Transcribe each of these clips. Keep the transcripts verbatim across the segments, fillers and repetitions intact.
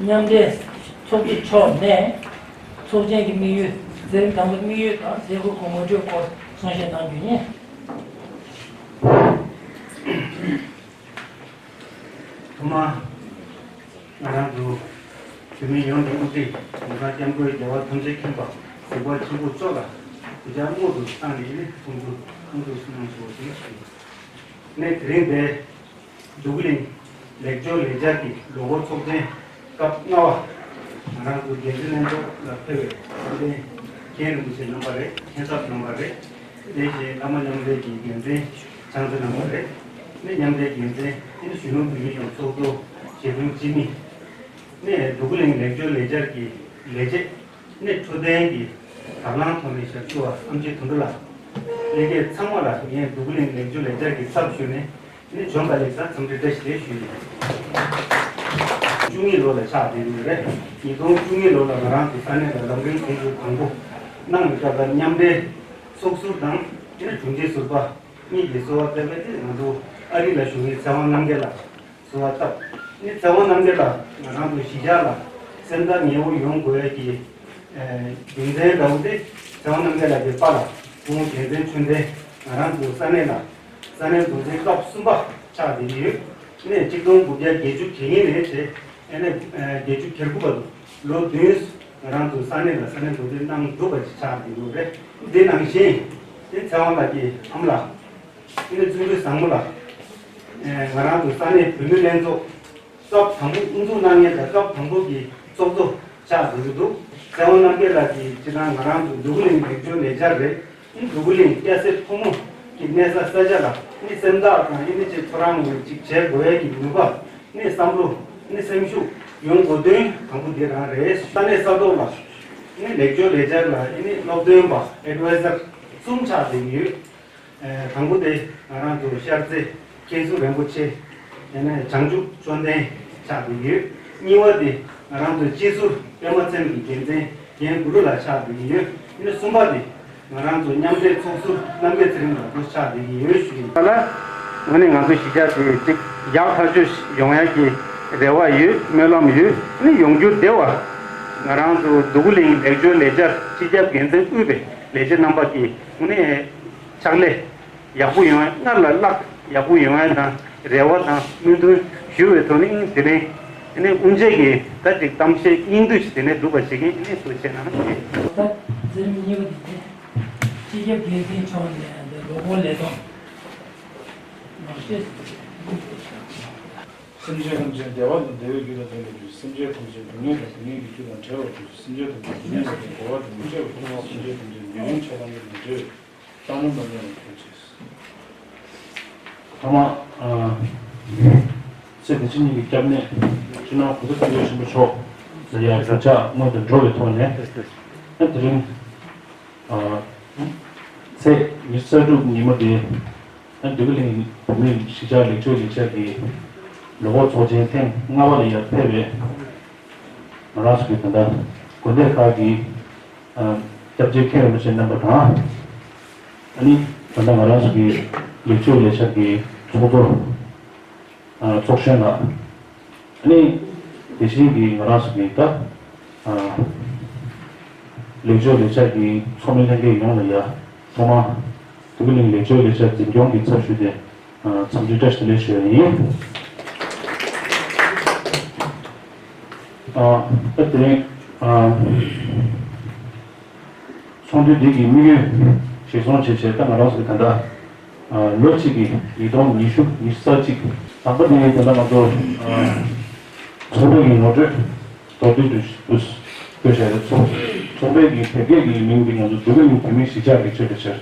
མཉམ་འབྲེལ་ཚོགས་སྡེ་མཆོག་ནས་ཚོགས་ཆེན་གྱི་དམིགས་ཡུལ། མཛད་རིམ་དང་པོའི་དམིགས་ཡུལ་དང་མཛད་སྒོའི་ངོ་སྤྲོད་སྐོར་གསུང་བཤད་གནང་རྒྱུ་ཡིན། ཐོག་མར་ང་རང་ཚོ་བོད་མི་ཡོངས་ཀྱི་དབུ་ཁྲིད། གུང་ཁྲན་སྐྱབས་མགོན་རྒྱལ་བ་ཐམས་ཅད་མཁྱེན་པ་གཟིགས་པ་ཆེན་པོ་མཆོག་ལ་གུས་ཕྱག་སྔོན་དུ་བཏང་ནས་ནི་ཐུགས་ཁུར་ཐུགས་ཁུར་གནང་ཞུ་བ་ཞིག་ཞུ། ནས་དེ་རིང་འདིར་འདུ་ཁང་གླིང་ལེགས་བཅོས་ལས་འཆར་གྱི་ལོ་འཁོར་ཚོགས་ཆེན་སྐབས་ལྔ་པ། ང་རང་ཚོ་འགན་འཛིན་ལྷན་ཚོགས་ལ་ཕེབས་པའི་དཔལ་ལྡན་མཁན་རིན་པོ་ཆེ་རྣམ་པ་རེད། མཁན་ཚབ་རྣམ་པ་རེད། དེ་བཞིན་བླ་མ་མཉམ་འབྲེལ་གྱི་འགན་འཛིན་ཕྱག་འཛིན་རྣམ་པ་རེད། ནས་མཉམ་འབྲེལ་འགན་འཛིན། དེ་ནས་གཞོན་ནུ་བོད་མི་ཡོངས་ཚོགས་གཙོ་ཞེ་ཁོང་སྤྱི་མི། ནས་འདུ་ཁང་གླིང་ལེགས་བཅོས་ལས་འཆར་གྱི་ལས་བྱེད། ནས་འཕྲོད་བསྟེན་གྱི་དང་བླངས་ཐོག་ནས་ཞབས་ཞུ་བ་ཨེམ་ཆི་དོན་གྲུབ་ལགས། ལས་ཀྱི་ཚང་མ་ལ་ངས་འདུ་ཁང་གླིང་ལེགས་བཅོས་ལས་འཆར་གྱི་ཚབ་ཞུས་ནས། ནི་བྱོན་པ་ལེགས་སར་འཚམས་འདྲི་བཀྲ་ཤིས་བདེ་ལེགས་ཞུ་ཡི། བཅུ་གཉིས་ལོ་ལ་ཆགས་བསྡད་ཡོད་རེད། ཉིས་སྟོང་བཅུ་གཉིས་ལོ་ལ་ང་རང་ཚོ་ས་གནས་ལ་ལམ་རིམ་དོན་གཅོད་དང་པོ་གནང་བའི་སྐབས་ལ་མཉམ་འབྲེལ་ཚོགས་ཟུར་དང་དེ་ནས་དྲུང་ཆེ་ཟུར་པ་གཉིས་ཀྱིས་གསོལ་བ་བཏབ་པའི་དེ་ང་ཚོ་ཨ་རི་ལ་བཞུགས་པའི་ཚེ་དབང་རྣམ་རྒྱལ་ལགས་གསོལ་བ་བཏབ། ནི་ཚེ་དབང་རྣམ་རྒྱལ་ལགས་ང་རང་ཚོ་གཞིས་ཆགས་ལ་སེམས་ཐག་ཉེ་བོ་ཡོང་དགོས་ཡ་གི་རྒྱུ་མཚན་འདྲ་བོ་དེ་ཚེ་དབང་རྣམ་རྒྱལ་ལགས་ཀྱི་པཱ་ལགས་སྐུ་ངོ་རྒྱལ་མཚན་ཆོས་ལྡན་ང་རང་ཚོ་ས་གནས་ལ་ས་གནས་འགོ་འཛིན་སྐབས་གསུམ་པ་ཆགས་བསྡད་ཀྱི་ཡོད། ནས་གཅིག་སྟོང་དགུ་བརྒྱ་བརྒྱད་ཅུ་གྱ་གཉིས་ནས་བྱས་ཨ་ནས་བརྒྱད་ཅུ་གྱ་དགུ་བར་དུ་ལོ་བདུན་ང་རང་ཚོ་ས་གནས་ལ་ས་གནས་འགོ་འཛིན་གནང་འདུག་པ་ཅིག་ཆགས་བསྡད་ཡོད་རེད། འདི་ནང་བཞིན་དེ་ཚེ་དབང་ལགས་ཀྱི་ཨ་མ་ལགས་ཨ་ནས་བརྩོན་འགྲུས་བཟང་མོ་ལགས་ང་རང་ཚོ་ས་གནས་བུད་མེད་ལྷན་ཚོགས་སྐབས་དང་པོ་དབུ་འཛུགས་གནང་མཁན་དང་སྐབས་དང་པོ་གི་ཚོགས་གཙོ་ཆགས་བསྡད་ཀྱི་འདུག་ཚེ་དབང་རྣམ་རྒྱལ་ལགས་ཀྱིས་སྤྱིར་བཏང་ང་རང་ཚོ་འདུ་ཁང་གླིང་ལེགས་བཅོས་ལས་འཆར་རེད། ཨ་ནི་འདུ་ཁང་གླིང་སྐྱ་སེར་ཕོ་མོ་གི་གནས་ས་ས་ཆ་ལ་ཨ་ནི་སེམས་ཐག་དང་ཨ་ནི་ཅིག་ཁོ་རང་ངོས་ཅིག་བྱེད་དགོས་ཡ་གི་ནུས་པ་ཨ་ནི་བསམ་བློ་ཨ་ནི་སེམས་ཤུགས་ཡོང་དགོས་དོན་དང་པོ་དེ་རང་རེད། ས་གནས་ས་ཐོག་ལ་ཨ་ནི་ལེགས་བཅོས་ལས་འཆར་ལ་ཨ་ནི་སློབ་སྟོན་པ་ཨེ་ཌི་ཝའི་ཛར་གསུམ་ཆགས་བསྡད་ཀྱི་ཡོད། ཨ་དང་པོ་དེ་ང་རང་ཚོ་ཤར་རྩེ་མཁན་ཟུར་རིན་པོ་ཆེ། དེ་ནས་བྱང་ཆུབ་བཅོམ་ལྡན་ཆགས་བསྡད་ཀྱི་ཡོད། གཉིས་པ་དེ་ང་རང་ཚོ་སྤྱི་ཟུར་པད་མ་ཚེམ་གྱི་འགན་འཛིན་རྒན་གུ་རུ་ལགས་ཆགས་བསྡད་ཀྱི་ཡོད། དེ་ནས་གསུམ་པ་དེ་ང་རང་ཚོ་མཉམ་འབྲེལ་ཚོགས་ཟུར་རྣམ་རྒྱལ་ཚེ་རིང་ལགས་སྐུ་ཆགས་བསྡད་ཀྱི་ཡོད་ཞུ་ཡིན། ད་ལ་ང་ནི་ང་ཚོ་གཞིས་ཆགས་དེ་གཅིག་ཡག་ཐག་ཆོད་ཡོང་ཡག་གི་རེ་བ་ཡོད། སྨོན་ལམ་ཡོད། ནི་ཡོང་རྒྱུ་བདེ་བ། ང་རང་ཚོ་འདུ་ཁང་གླིང་ལེགས་བཅོས་ལས་འཆར་སྤྱི་ཁྱབ་འགན་འཛིན་དབུས་པའི་ལས་བྱེད་རྣམ་པ་གིས་ནི་ཕྱག་ལས་ཡག་པོ་ཡོང་ཡ། སྔར་ལས་ལྷག་ཡག་པོ་ཡོང་ཡ་དང་རེ་བ་དང་སྨོན་འདུན་ཞུ་བའི་ཐོག་ནས་དེ་རིང་ཨ་ནི་དབུ་འབྱེད་ཀྱི་ད་ཅིག་གཏམ་བཤད་སྙིང་བསྡུས་ཤིག་དེ་ནས་སྒྲུབ་པ་ཞིག་ཡིན། ཨ་ནི་ཐུགས་རྗེ་གནང་། ད་འཛིན་གཉིས་པ་དེ་སྤྱི་ཁྱབ་འགན་འཛིན་མཆོག་ནས་འདི་ལོ་འཁོར་ལས་ཐོག་ནང་བཤད། སེམས་ཅན་ཐམས་ཅད་བདེ་བ་དང་བདེ་བའི་རྒྱུ་དང་ལྡན་པའི་ཕྱིར། སེམས་ཅན་ཐམས་ཅད་སྡུག་བསྔལ་དང་སྡུག་བསྔལ་གྱི་རྒྱུ་དང་བྲལ་བར་གྱུར་ཅིག་སེམས་ཅན་ཐམས་ཅད་སྡུག་བསྔལ་དང་བྲལ་བར་མི་འབྱེད་པ་ཐོབ་ཅིག་སེམས་ཅན་ཐམས་ཅད་ཉེ་རིང་ཆགས་སྡང་གི་མི་འབྲེལ་བའི་བཏང་སྙོམས་དང་མཉམ་པར་ཐོབ་ཅིག་ཐ་མ། ཨ། ཚེ་འདི་ཕྱི་གཉིས་ཀྱི་སྐྱབས་གནས་སྤྱི་ནོར་གོང་ས་སྐྱབས་མགོན་ཆེན་པོ་མཆོག་ལ་ཡང་གུས་ཕྱག་སྔོན་དུ་འགྲོ་བའི་ཐོག་ནས། ཨ། དེ་རིང་ཨ། ཚེས་ཉི་ཤུ་རྩ་དྲུག་ཉིན་མོ་འདིར། ཨ། འདུ་ཁང་གླིང་བོད་མིའི་གཞིས་ཆགས་ལེགས་བཅོས་ལས་འཆར་གྱི་ལོ་འཁོར་ཚོགས་ཆེན་ཐེངས་ལྔ་པ་ལ་ཡར་ཕེབས་པའི་ང་རང་ཚོ་གི་ད་ལྟ་དགོན་སྡེ་ཁག་གི་ཨ། སྐྱབས་རྗེ་མཁན་རིན་པོ་ཆེ་རྣམ་པ་དང་། ཨ་ནི་ད་ལྟ་ང་རང་ཚོ་གི་ལེགས་བཅོས་ལས་འཆར་གྱི་ཚོགས་གཙོ། ཨ། ཚོགས་གཞོན་ལགས། ཨ་ནི་དེ་བཞིན་གྱི་ང་རང་ཚོ་གི་ད། ཨ། ལེགས་བཅོས་ལས་འཆར་གྱི་ཚོགས་མི་ལྷན་རྒྱས་ཡོངས་ལ་ཡ་ཐོག་མར་འདུ་ཁང་གླིང་ལེགས་བཅོས་ལས་འཆར་འཛིན་སྐྱོང་གི་ཚབ་ཞུས་ཏེ། ཨ། འཚམས་འདྲི་བཀྲ་ཤིས་བདེ་ལེགས་ཞུ་ཡ་ཡིན། ཨ། ད་དེ་རིང་། ཨ། ཚོགས་འདུ་འདི་གི་དམིགས་ཡུལ་གཞིར་བཟུང་བྱས་བྱས་ད་ང་རང་ཚོ་གི་ད་ལྟ་ཨ། ལོ་གཅིག་གི་ཉིས་སྟོང་ཉི་ཤུ་ཉི་ཤུ་རྩ་གཅིག་དང་པོ་དེ་ད་ལྟ་ང་ཚོ་ཨ། ཚོགས་པའི་གི་ངོ་སྤྲོད་མདོར་བསྡུས་དུ་བཀོད་བཞག་ཡོད། ཚོགས་ཚོགས་པའི་གི་དེབ་སྐྱེལ་གི་མིང་འདི་ང་ཚོ་འདུ་ཁང་གླིང་བོད་མིའི་གཞིས་ཆགས་ལེགས་བཅོས་ལས་འཆར།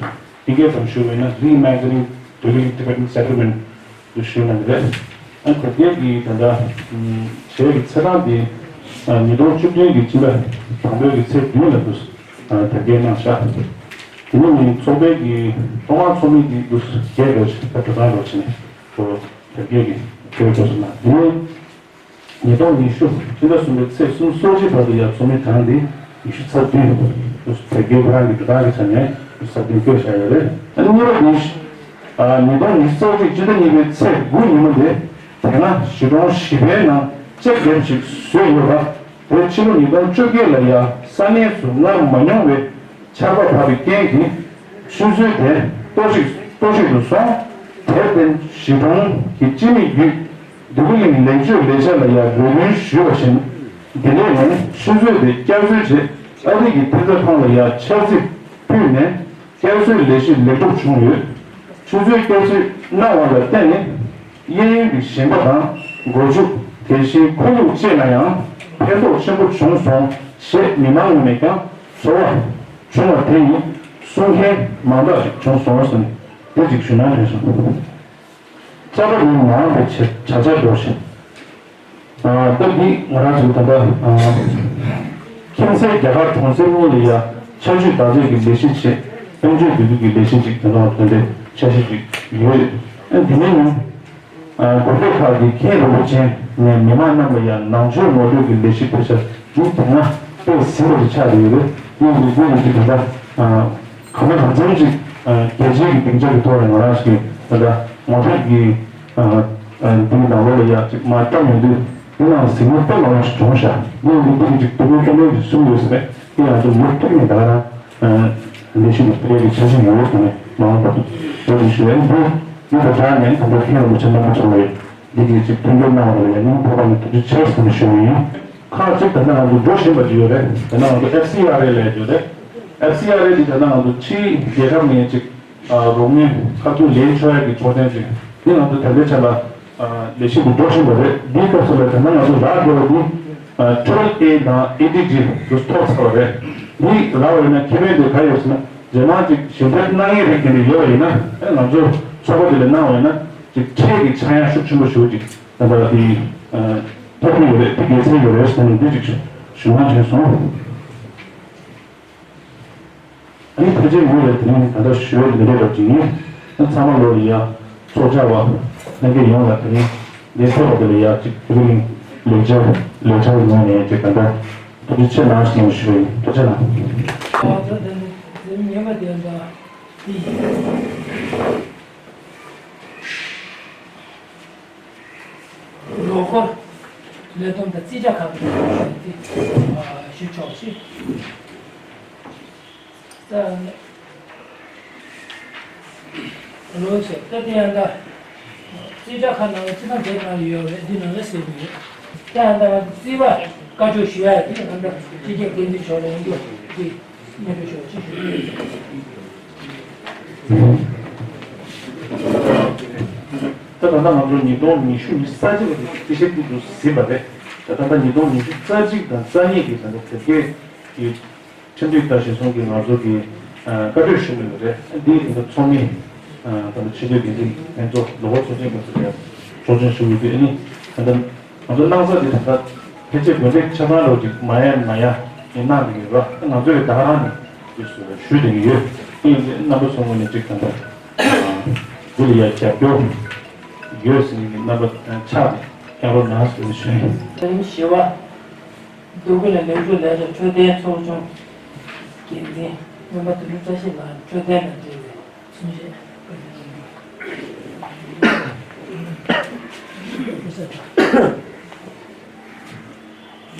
དེ་གའི་ཙམ་ཞུ་བས་ན་Reimagining Dugaling Tibetan Settlement དུ་ཞུས་གནང་གི་རེད། ཨ། དེབ་སྐྱེལ་གྱི་ད་ལྟ་ཨམ། བྱས་པའི་ཚེས་གྲངས་དེ་ཨ། ཉིས་སྟོང་བཅུ་བདུན་གྱི་སྤྱི་ཟླ་དང་པོའི་གི་ཚེས་བདུན་ལ་དུ་ཨ། དེབ་སྐྱེལ་གནང་བཞག་དེ་ནས་ནི་ཚོགས་པའི་གི་ཐོག་མར་ཚོགས་མི་དེ་དུ་བརྒྱད་རེ་ད་འགྲོ་སྟངས་རོགས་བྱས་ནས་ཚོགས་དེབ་སྐྱེལ་གྱི་འཁྱེར་འགྲོ་སོང་ན། དེ་ནས་ཉིས་སྟོང་ཉི་ཤུ་སྤྱི་ཟླ་གསུམ་པའི་ཚེས་སུམ་ཅུ་སོ་གཅིག་བར་དུ་ཡང་ཚོགས་མི་གྲངས་དེ་ཉི་ཤུ་རྩ་བདུན་དུ་དེབ་སྐྱེལ་ཁོ་རང་གི་འགྲོ་སྟངས་ཀྱི་ཆ་ནས་ཉི་ཤུ་རྩ་བདུན་བཀོད་བཞག་ཡོད་རེད། ཨ་ནི་གཉིས་པ་དེ། ཨ། ཉིས་སྟོང་ཉི་ཤུ་རྩ་གཅིག་སྤྱི་ཟླ་གཉིས་པའི་ཚེས་དགུ་ཉིན་མོ་དེ་དེ་སྔ་གཞིས་གྲོང་བཞི་པའི་ནང་ གཅིག་ལྡེབ་ཞིག་བཟོས་ཡོད་པ། དེ་ཕྱི་ལོ་ཉིས་སྟོང་བཅོ་བརྒྱད་ལ་ཡང་ས་གནས་སུ་སྔར་མ་མྱོང་བའི་ཆར་པ་བབས་པའི་རྐྱེན་གྱིས་ཆུ་མཛོད་དེ་གཏོར་བཤིག་གཏོར་བཤིག་ཏུ་སོང་། དེར་བརྟེན་གཞིས་གྲོང་གི་སྤྱི་མི་བརྒྱུད་འདོད་རྒུ་གླིང་ལེགས་བཅོས་ལས་འཆར་ལ་ཡང་རེ་སྐུལ་ཞུས་པ་བཞིན། དེ་ནས་ཡང་ཆུ་མཛོད་དེ་བསྐྱར་གསོའི་ཆེད་ཨ་རི་གི་ཐེབས་རྩ་ཁང་ལ་ཡང་ཕྱག་རྩིས་ཕུལ་ནས། བསྐྱར་གསོའི་ལས་གཞི་ལེགས་གྲུབ་བྱུང་ཡོད། ཆུ་མཛོད་བསྐྱར་གསོ་གནང་བ་ལ་བརྟེན་ནས། གཡས་གཡོན་གྱི་ཞིང་པ་དང་སྒོ་ཕྱུགས། དེ་བཞིན་ཁོར་ཡུག་བཅས་ལ་ཡང་ཕན་ཐོགས་ཆེན་པོ་བྱུང་སོང་ཞེས་མི་མང་ངོས་ནས་ཀྱང་ཚོར་བ་བྱུང་བ་དེ་ཡིན་གསུང་མཁན་མང་དག་ཞིག་བྱུང་སོང་ཟེར་ནས་དེ་ཅིག་ཞུ་ན་དྲན་སོང་། རྩ་བ་ནས་མ་འོངས་པའི་ཆེད་བྱ་ཆ་འགྲོ་ཞིང་། ཨ། སྟབས་བདེ་ང་རང་ཚོའི་ད་ལྟ། ཨ། ཁྱིམ་མཚེས་རྒྱ་གར་གྲོང་གསེབ་གཉིས་ལ་ཡ་ཆར་ཆུ་བདག་གཅེས་ཀྱི་ལས་གཞི་ཆེད་དཔལ་འབྱོར་བསྡུ་རྒྱུ་གྱི་ལས་གཞི་ཅིག་ད་ལྟ་དོན་འབྲས་འཆར་གཞི་ཅིག་ཡོད། ཨ། འདི་ནས་ནི། ཨ། དགོན་སྡེ་ཁག་གི་མཁན་རིན་པོ་ཆེ་ནས་མི་མང་རྣམས་ལ་ཡང་ནང་ཆོས་ངོ་སྤྲོད་ཀྱི་ལས་གཞི་སྤེལ་འཆར་འདི་དེ་སྔ་སྤེལ་ཟིན་པ་ཞིག་ཆགས་ཡོད་རེད། དེ་ཡིན་དུས་འདི་ཡིན་དུས་ད་ལྟ། ཨ། གང་ལ་གང་འཚམ་ཅིག་ཨ། རྒྱལ་སྤྱིའི་གི་སྡིངས་ཆ་གི་ཐོག་ནས་ང་རང་ཞིག་ད་ལྟ་ངོ་སྤྲོད་ཀྱི། ཨ། ཨ། འདིའི་ནང་ལོགས་ལ་ཡ་ཅིག་མར་བཏང་ཡོང་དུས་འདི་ནང་གཟིགས་མོ་དཔེ་མང་པོ་ཞིག་བྱུང་ཤག་འདི་ཡིན་དུས་འདི་གི་ཅིག་ཐུགས་ཕན་གསོས་ནན་ཞིག་གསུངས་ཡོད་ཟེར་ནས་འདི་ང་ཚོ་མུ་མཐུད་ནས་ད་ག་རང་། ཨ། ལས་གཞི་འདི་སྤེལ་ཡག་གི་འཆར་གཞི་ཡོད་ཟེར་ནས་མ་འོངས་པར་འགྲོ་རྒྱུ་ཞུ་ཡ་ཡིན། འདི་འདི་དང་སྦྲགས་ནས་ད་ལྟ་མཁན་རིན་པོ་ཆེ་རྣམ་པ་ཚོ་ལ་ཡ། འདི་གའི་ཅིག་མཐུན་འགྱུར་གནང་བ་ལ་ཡང་སྙིང་ཐག་པ་ནས་ཐུགས་རྗེ་ཆེ་ཟེར་ནས་ཞུ་གི་ཡིན། ཁག་ཅིག་ད་ལྟ་ང་ཚོ་འགྲོ་བཞིན་པ་ཅིག་ཡོད་རེད། ད་ལྟ་ང་ཚོ་ཨེཕ་སི་ཨར་ཨེ་ལབ་ཡོད་རེད། ཨེཕ་སི་ཨར་ཨེ་འདི་ད་ལྟ་ང་ཚོ་ཕྱིའི་རྒྱལ་ཁབ་ནས་ཅིག་ཨ། རོགས་དངུལ་ཁ་ཐུག་ལེན་ཆོག་ཡག་གི་ཆོག་མཆན་ཅིག་འདི་ང་ཚོ་ད་ལྟའི་ཆ་ལ་ཨ། ལས་གཞི་འདི་འགྲོ་བཞིན་པ་རེད། འདིའི་སྐབས་སུ་ལ་ད་ལྟ་ང་ཚོ་རག་དགོས་པ་འདི་ཨ། ཊི་རི་པལ་ཨེ་དང་ཨེ་ཌི་ཇི་འདི་ཐོབ་ཚར་བ་རེད། འདི་རག་པ་ཡིན་ན་ཁེ་ཕན་དེ་ག་ཡོད་ཟེར་ན། རྗེས་མ་ཅིག་ཞིབ་ཕྲ་གནང་མཁན་རིགས་དེ་འདྲ་ཡོད་པ་ཡིན་ན། ཨ། ང་ཚོ་ཚོགས་པ་དེ་ལ་གནང་བ་ཡིན་ན་ཅིག་ཁྲལ་གྱི་ཆག་ཡང་ཤུགས་ཆེན་པོ་ཞེ་པོ་ཅིག་ད་ལྟ་དེ་ཨ། ཐོབ་ཀྱི་ཡོད་རེད། དེ་དགེ་མཚན་ཡོད་རེད་ཟེར་ནས་འདི་ཅིག་ཞུ་ཞུ་སྣང་བྱུང་སོང་། ཨ་ནི་ཕལ་ཆེར་ངོས་ལ་དེ་རིང་ད་ལྟ་ཞུ་འོས་མི་འདུག་པ་ཅིག་ཡིན། ཨ། ཚང་མ་ལོ་ལ་ཡ་ཚོགས་བཅར་བ་ལྷན་རྒྱས་ཡོངས་ལ་དེ་རིང་འདིར་ཕེབས་པ་དེ་ལ་ཡ་ཅིག་དེ་རིང་ལེགས་སྦྱར་ལེགས་སྦྱར་ངོས་ནས་ཅིག་ད་ལྟ་ཐུགས་རྗེ་ཆེ་གནང་ཞེས་ཞུ་བ་ཡིན། ཐུགས་རྗེ་གནང་། ང་ཚོ་ད་ནི་འཛིན་ཉན་པ་དེ་འདྲ་དེ་ཡིན། ལོ་འཁོར་ལས་བསྡོམས་དང་རྩིས་ཁྲ་ཁག་གི་དེ་ཞུ་ཆོག་ཞེས། ད་ལོ་ཟེར་ད་དེ་ཡང་ད་རྩིས་ཁྲ་ཁག་ནང་ལ་རྩིས་ཁང་དེ་ནང་ལ་ཡོད་རེད། འདི་ནང་ལ་ཟེར་གྱི་ཡོད། ད་ཡང་ད་རྩིས་པ་བཀའ་འཁྲོལ་ཞུ་ཡ་དེ་ཡང་ད་སྤྱི་ཁྱབ་འགན་འཛིན་མཆོག་ལ་ཡོང་རྒྱུ་དེ། ད་ད་ལྟ་ང་ཚོ་ཉིས་སྟོང་ཉི་ཤུ་ཉི་ཤུ་རྩ་གཅིག་ལ་རྩིས་ཞིབ་ཏུ་ཟིན་པ་རེད། ད་ད་ལྟ་ཉིས་སྟོང་ཉི་ཤུ་རྩ་གཅིག་དང་རྩ་གཉིས་ཀྱི་ད་ལྟ་དེབ་སྐྱེལ་གྱི་ཁྲིམས་སྒྲིག་དང་གཞི་བཟུང་གི་ང་ཚོ་གི་བཀའ་འཁྲོལ་ཞུ་གི་ཡོད་རེད། འདིའི་ད་ལྟ་ཚོགས་མི་ད་ལྟ་ཕྱི་སྡོད་འགན་འཛིན་ལྷན་ཚོགས་ལོ་འཁོར་ཚོགས་ཆེན་སྐབས་སུ་ཡང་ཚོགས་ཆེན་ཞུ་གི་ཡོད་དུས། ཨ་ནི་ད་ལྟ། ང་ཚོ་གནང་ས་དེ་ད་ལྟ་ཕལ་ཆེར་དགོན་སྡེ་ཆ་ཚང་ལོ་ཅིག་མ་ཡ་མ་ཡ་ཡིན་གནང་བསྡད་ཡོད་ར། ང་ཚོས་ད་ག་རང་ནས་ཞུ་བསྡད་ཀྱི་ཡོད། དེ་ཡིན་དུས་རྣམ་པ་ཚོ་ངོས་ནས་ཅིག་ད་ལྟ་འདི་ལ་ཡ་རྒྱབ་སྐྱོར་ཡོད་ཟེར་མཁན་གྱི་རྣམ་པ་ཆགས་ཏེ་ཡང་རོགས་གནང་ཟེར་ནས་ཞུ་ཡིན། ཟླ་བཞི་པ། འདོད་རྒུ་གླིང་ལེགས་བཅོས་ལས་འཆར་འཕྲོད་བསྟེན་ཚོགས་ཆུང་འགན་འཛིན་སྨན་པ་དོན་གྲུབ་བཀྲ་ཤིས་ལགས་འཕྲོད་བསྟེན་དང་འབྲེལ་བའི།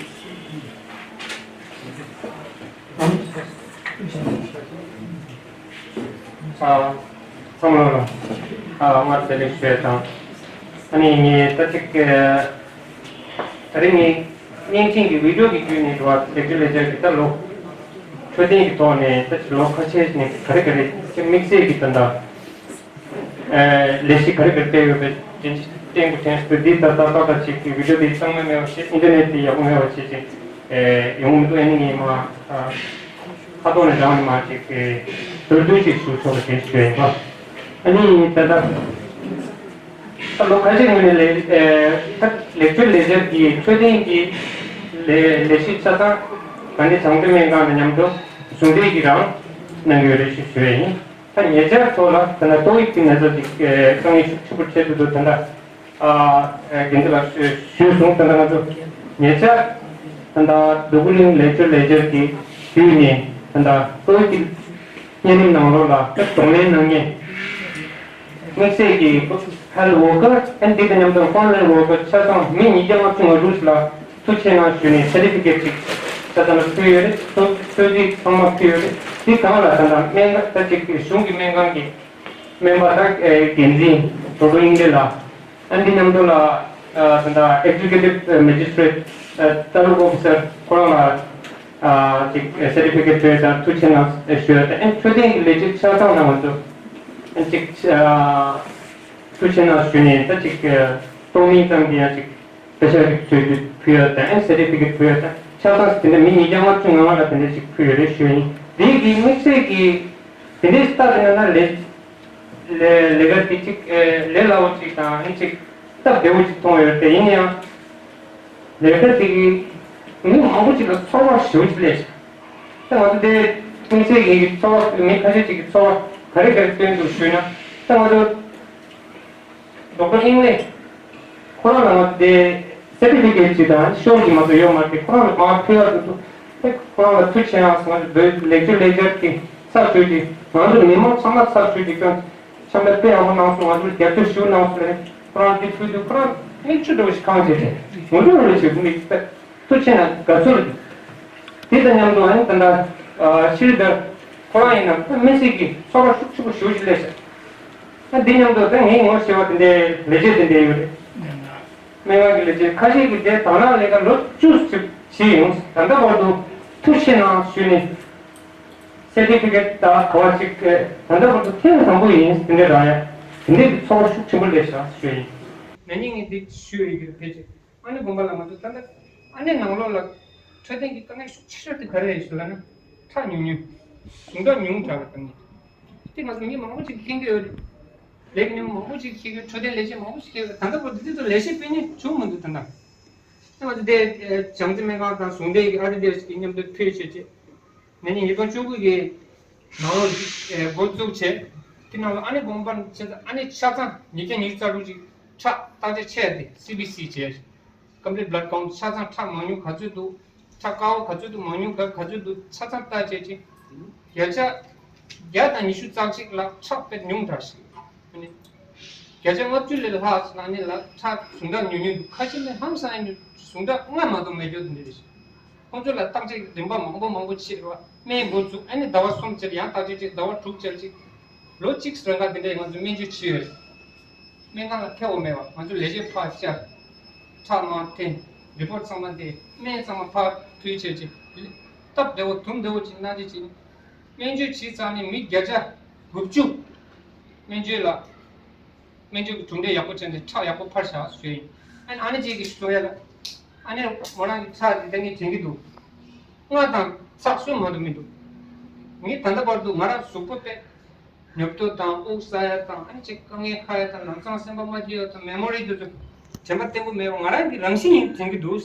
ཚང་མ་ལ་སྔར་བདེ་ལེགས་ཞུ་ཡ་དང་། ཨ་ནི་ངས་ད་ཅིག་ད་རིང་ངས་བརྙན་འཕྲིན་གྱི་བི་ཌིའོ་གི་བརྒྱུད་ནས་འགྲོ་བ་ལེགས་བཅོས་ལས་འཆར་གྱི་ད་ལོ་འཕྲོད་བསྟེན་གྱི་ཐོག་ནས་ད་ལོ་ཁ་ཤས་ནས་ག་རེ་ག་རེ་ཅིག་དམིགས་བསལ་གྱི་ད་ལྟ་ལས་གཞི་ག་རེ་ག་རེ་སྤེལ་ཡོད་པའི་དྲན་གྱི་དྲན་གྱི་དྲན་གྱི་འདི་ད་ད་ད་ད་ཅིག་གི་བི་ཌིའོ་དེ་གཙང་མ་མེད་པ་བྱས། ཨིན་ཊར་ནེཊ་དེ་ཡག་པོ་མེད་པ་བྱས་ཅིག་ཡོང་མི་འདུག་ཨ་ནི་ངས་མ་ཁ་ཐོག་ནས་རང་ནས་མ་ཅིག་མདོར་བསྡུས་ཅིག་ཞུ་ཆོག་པ་བྱས་ཞུ་ཡིན་པ། ཨ་ནི་ད་ལྟ། ད་ལོ་ཁ་ཤས་སྔོན་ནས་ལས་ཨེ་ད་ལེགས་བཅོས་ལས་འཆར་གྱི་འཕྲོད་བསྟེན་གྱི་ལས་ལས་གཞི་ཆ་ཚང་དགའ་ལྡན་བྱང་ཆུབ་སྨན་ཁང་དང་མཉམ་དུ་ཟུང་འབྲེལ་གྱིས་རང་གནང་གི་ཡོད་རེད་ཞེས་ཞུ་ཡ་ཡིན། ད་ཉེ་ཆར་ཐོག་ལ་ད་ལྟ་ཏོག་དབྱིབས་ཀྱི་ན་ཚ་ཅིག་ཨེ་དཀའ་ངལ་ཤུགས་ཆེན་པོ་འཕྲད་འདུག་ད་ལྟ་ཨ་ཨེ་འགན་འཛིན་ལགས་ཞུས་སོང་། ད་ལྟ་ང་ཚོ་ཉེ་ཆར་ད་ལྟ་འདོད་རྒུ་གླིང་ལེགས་བཅོས་ལས་འཆར་གྱི་བརྒྱུད་ནས་ད་ལྟ་ཏོག་དབྱིབས་ཀྱི་གཉན་རིམས་ནང་ལོགས་ལ་གདོང་ལེན་གནང་མཁན་དམིགས་བསལ་གྱི། health worker and དེ་དང་མཉམ་དུ་frontline worker ཆ་ཚང་མི་ཉིས་བརྒྱ་ལྔ་བཅུ་ང་དྲུག་ལ་ཐུགས་རྗེ་གནང་ཞུས་ནས་certificate་ཅིག་ཆ་ཚང་ལ་ཕུལ་ཡོད་རེད། ཐུགས་ཐུགས་རྗེ་ཚང་མ་ཕུལ་ཡོད་རེད། དེ་སྒང་ལ་ད་ལྟ་སྨན་ཁང་ད་ཅིག་གཞུང་གི་སྨན་ཁང་གི་སྨན་པ་དང་འགན་འཛིན་ཌོག་ཊར་དབྱིག་ལྡན་ལགས། ཨ་འདི་མཉམ་དུ་ལ་ད་ལྟ་executive magistrate ད་ལུག་officer ཁོ་རང་ལ་ཅིག་certificate ཕུལ་དང་ཐུགས་རྗེ་གནང་ཞུ་ཡ་དང་ཨ་འཕྲོད་བསྟེན་གྱི་ལས་བྱེད་ཆ་ཚང་ལ་ང་ཚོ་ཨ་ཅིག་ཐུགས་རྗེ་གནང་ཞུས་ནས་ད་ཅིག་གཏོང་མིན་ཙམ་གྱི་ཡང་ཅིག་special ཅིག་ཚུལ་དུ་ཕུལ་ཡ་དང་ཨ་certificate ཕུལ་ཡ་དང་ཆ་ཚང་དེ་འདྲ་མི་ཉིས་བརྒྱ་ལྔ་བཅུ་ང་ལྔ་ལ་དེ་འདྲ་ཅིག་ཕུལ་ཡོད་རེད་ཞུ་ཡ་ཡིན། དེ་གི་དམིགས་བསལ་གྱི་དེ་འདྲའི་ལྟ་རེ་ན་ལས་ལས་ལས་ཀ་དེ་ཅིག་ལས་སླ་བོ་ཅིག་དང་ཨ་ཅིག་སྟབས་བདེ་བོ་ཅིག་མཐོང་ཡོད་དེ་ཡིན་ཡང་། ལས་ཀ་དེ་གིས་མི་མང་པོ་ཅིག་ལ་ཚོར་བ་ཞེ་པོ་ཅིག་སླེབས་ཤག་ད་ང་ཚོ་དེ་ཀུན་གསལ་ཡིན་གྱི་ཚོར་བ་མི་ཁ་ཤས་ཅིག་གི་ཚོར་བ་ག་རེ་ག་རེ་སྟོན་འདུག་ཞུས་ན་ད་ང་ཚོ་ཌོག་ཊར་དབྱིག་ལྡན་ཁོ་རང་ལ་ང་ཚོ་དེ་certificate ཅིག་དང་ཤོག་ཅིག་མ་གཏོགས་ཡོད་མ་རེད། ཁོ་རང་ལ་མར་ཕུལ་ཡག་འདུག་འདུག་ཨེ་ཁོ་རང་ལ་ཐུགས་རྗེ་ཆེ་ཡང་ང་ཚོ་བོད་ལེགས་བཅོས་ལས་འཆར་དེ་ཚར་གཅོད་དེ་ང་ཚོ་མི་མང་ཚང་མ་ཚར་གཅོད་དེ་ཀྱང་ཆམ་པ་དཔེ་ཡག་པོ་གནང་སོང་། ང་ཚོར་རྒྱབ་སྐྱོར་ཞུ་གནང་སོང་ལས་ཁོ་རང་འདི་ཕུལ་དུས་ཁོ་རང་མིག་ཆུ་འདྲ་བོ་ཞིག་གང་བྱས་ཏེ་ངོ་སྤྲོད་རེ་བྱེད་དགོས་མི་ཐུགས་ཆེ་ན་དགའ་ཚོར་རེད། དེ་དང་མཉམ་དུ་ཨ་ནི་ད་ལྟ་ཕྱིར་དར་ཁོ་རང་ཡིན་ན་དམིགས་བསལ་གྱི་ཚོར་བ་ཤུགས་ཆེན་པོ་ཞེ་པོ་ཞིག་སླེབས་ཤག་ཨ་འདི་མཉམ་དུ་ད་ངས་ངོ་ཤེས་པ་དེ་འདྲའི་ལས་བྱེད་དེ་འདྲའི་ཡོད་རེད། སྨན་ཁང་གི་ལས་བྱེད་ཁ་ཤས་ཀྱིས་དེ་དང་བླངས་ལས་ཀ་ལོ་བཅུ་ཙམ་བྱས་ཡོང་ད་ལྟ་བར་དུ་ཐུགས་ཆེ་གནང་ཞུས་ནས། སེར་ཊི་ཕི་ཀེཊ་དང་ག་བ་ཅིག་ད་ལྟ་བར་དུ་ཐེངས་དང་པོ་ཡིན་དེ་འདྲའི་རག་ཡ། དེ་འདྲའི་གི་ཚོར་བ་ཤུགས་ཆེན་པོ་སླེབས་ཤག་ཞུ་ཡ་ཡིན། ན་ནིང་ངས་འདི་ཞུ་ཡི་གི་ཕལ་ཆེར་ཨ་ནེ་དགོན་པ་ལ་ང་ཚོ་ད་ལྟ་ཨ་ནེ་ནང་ལོགས་ལ་འཕྲོད་བསྟེན་གྱི་དཀའ་ངལ་ཤུགས་ཆེ་ཤོས་དེ་ག་རེ་རེད་ཞུ་ལབ་ན་ཁྲག་ཉུང་ཉུང་ཟུངས་ཁྲག་ཉུང་དྲགས་པའི་དཀའ་ངལ་དེ་ང་ཚོ་མི་མང་པོ་ཅིག་མཁྱེན་གྱི་ཡོད་རེད། ལས་ཀ་མི་མང་པོ་ཅིག་མཁྱེན་གྱི་ཡོད། འཕྲོད་བསྟེན་ལས་བྱེད་མང་པོ་ཞིག་མཁྱེན་གྱི་ཡོད། ད་ལྟ་བར་དུ་དེ་ཚོ་ལས་བྱེད་སྤེལ་མཁན་བྱུང་མི་འདུག་ད་ལྟ་ང་ཚོ་དེ་བྱམས་བརྩེ་སྨན་ཁང་དང་ཟུང་འབྲེལ་གྱི་ཨ་རི་དེ་ཞིག་མཉམ་དུ་ཕུལ་བྱས་རྗེས། ནས་ནི་ཉིས་སྟོང་བཅུ་དགུ་གི་ནང་ལོགས་ཀྱི་འགོ་བཙུགས་བྱས། དེ་ནང་ལ་ཨ་ནེ་དགོན་པ་བྱས་ཙང་ཨ་ནེ་ཆ་ཚང་ཉིས་བརྒྱ་ཉི་ཤུ་རྩ་དྲུག་ཅིག་ཁྲག་བརྟག་དཔྱད་བྱས་ཏེ་སི་བི་སི་བྱས། Complete blood count ཆ་ཚང་ཁྲག་མང་ཉུང་ག་ཚོད་འདུག་ཁྲག་དཀར་པོ་ག་ཚོད་འདུག་མང་ཉུང་ག་ག་ཚོད་འདུག་ཆ་ཚང་བརྟག་དཔྱད་བྱས། བརྒྱ་ཆ་བརྒྱ་དང་ཉི་ཤུ་རྩ་གཅིག་ལ་ཁྲག་དཔེ་ཉུང་དྲགས་ཤིག་ཨ་ནི། བརྒྱ་ཆ་ལྔ་བཅུ་ལས་ལྷག་ཙམ་ནང་ནས་ལ་ཁྲག་ཟུངས་ཁྲག་ཉུང་ཉུང་འདུག་ཁ་ཤས་ནི་ཧང་སང་ཡིན་ཟུངས་ཁྲག་ལྔ་མ་གཏོགས་མེད་རྒྱུ་དེ་འདྲ་རེད། ཁོང་ཚོ་ལ་བརྟག་དཔྱད་རིམ་པ་མང་པོ་མང་པོ་བྱེད་རོགས་སྨན་འགོ་བཙུགས་ཨ་ནི་ཟླ་བ་གསུམ་ཅིག་ཡང་བརྟག་དཔྱད་ཅིག་ཟླ་བ་དྲུག་ཅིག་ཅིག་ལོ་གཅིག་རིང་ག་དེ་འདྲའི་ང་ཚོ་སྨན་བཅོས་བྱས་ཡོད་རེད། སྨན་ཁང་ལ་ཐེ་བ་མེད་པ་ང་ཚོ་ལས་བྱེད་ཕར་བཅར། ཁྲག་མར་འཐེན། རི་པོར་ཊི་ཚང་མ་འདི་སྨན་ཚང་མ་ཕར་ཕུལ་བྱས་ཅིག་སྟབས་བདེ་བོ་དུམ་བདེ་བོ་ཅིག་གནང་རྗེས་ཅིག་སྨན་བཅོས་བྱས་ཚར་ནས་མི་བརྒྱ་ཆ་དགུ་བཅུ་སྨན་བཅོས་ལ། སྨན་བཅོས་ཀྱི་གྲུབ་འབྲས་ཡག་པོ་བྱས་ནས་ཁྲག་ཡག་པོ་འཕར་བཞག་ཞུས་ཡིན། ཨ་ནི་ཨ་ནེ་གཅིག་གིས་གསུང་ཡ་ལ། ཨ་ནེ་མོ་རང་གི་ཁྲག་འདི་ལྟ་ངས་དྲན་གྱི་འདུག་ལྔ་དང་ཚེག་གསུམ་མ་གཏོགས་མི་འདུག་ངས་ད་ལྟ་བར་དུ་ང་རང་གཟུགས་པོ་དཔེ། ཉོབ་ཏོ་དང་དབུགས་བསགས་ཡ་དང་ཨ་ནི་གཅིག་དཀའ་ངལ་ཁག་ཡ་དང་ལམ་སང་སེམས་པ་མ་སྐྱིད་ཡ་དང་མེ་མོ་རི་དེ་ཚོ་དྲན་པ་བརྟན་པོ་མེད་པ་ང་རང་གི་རང་བཞིན་ཡིན་དྲན་གྱི་འདུག་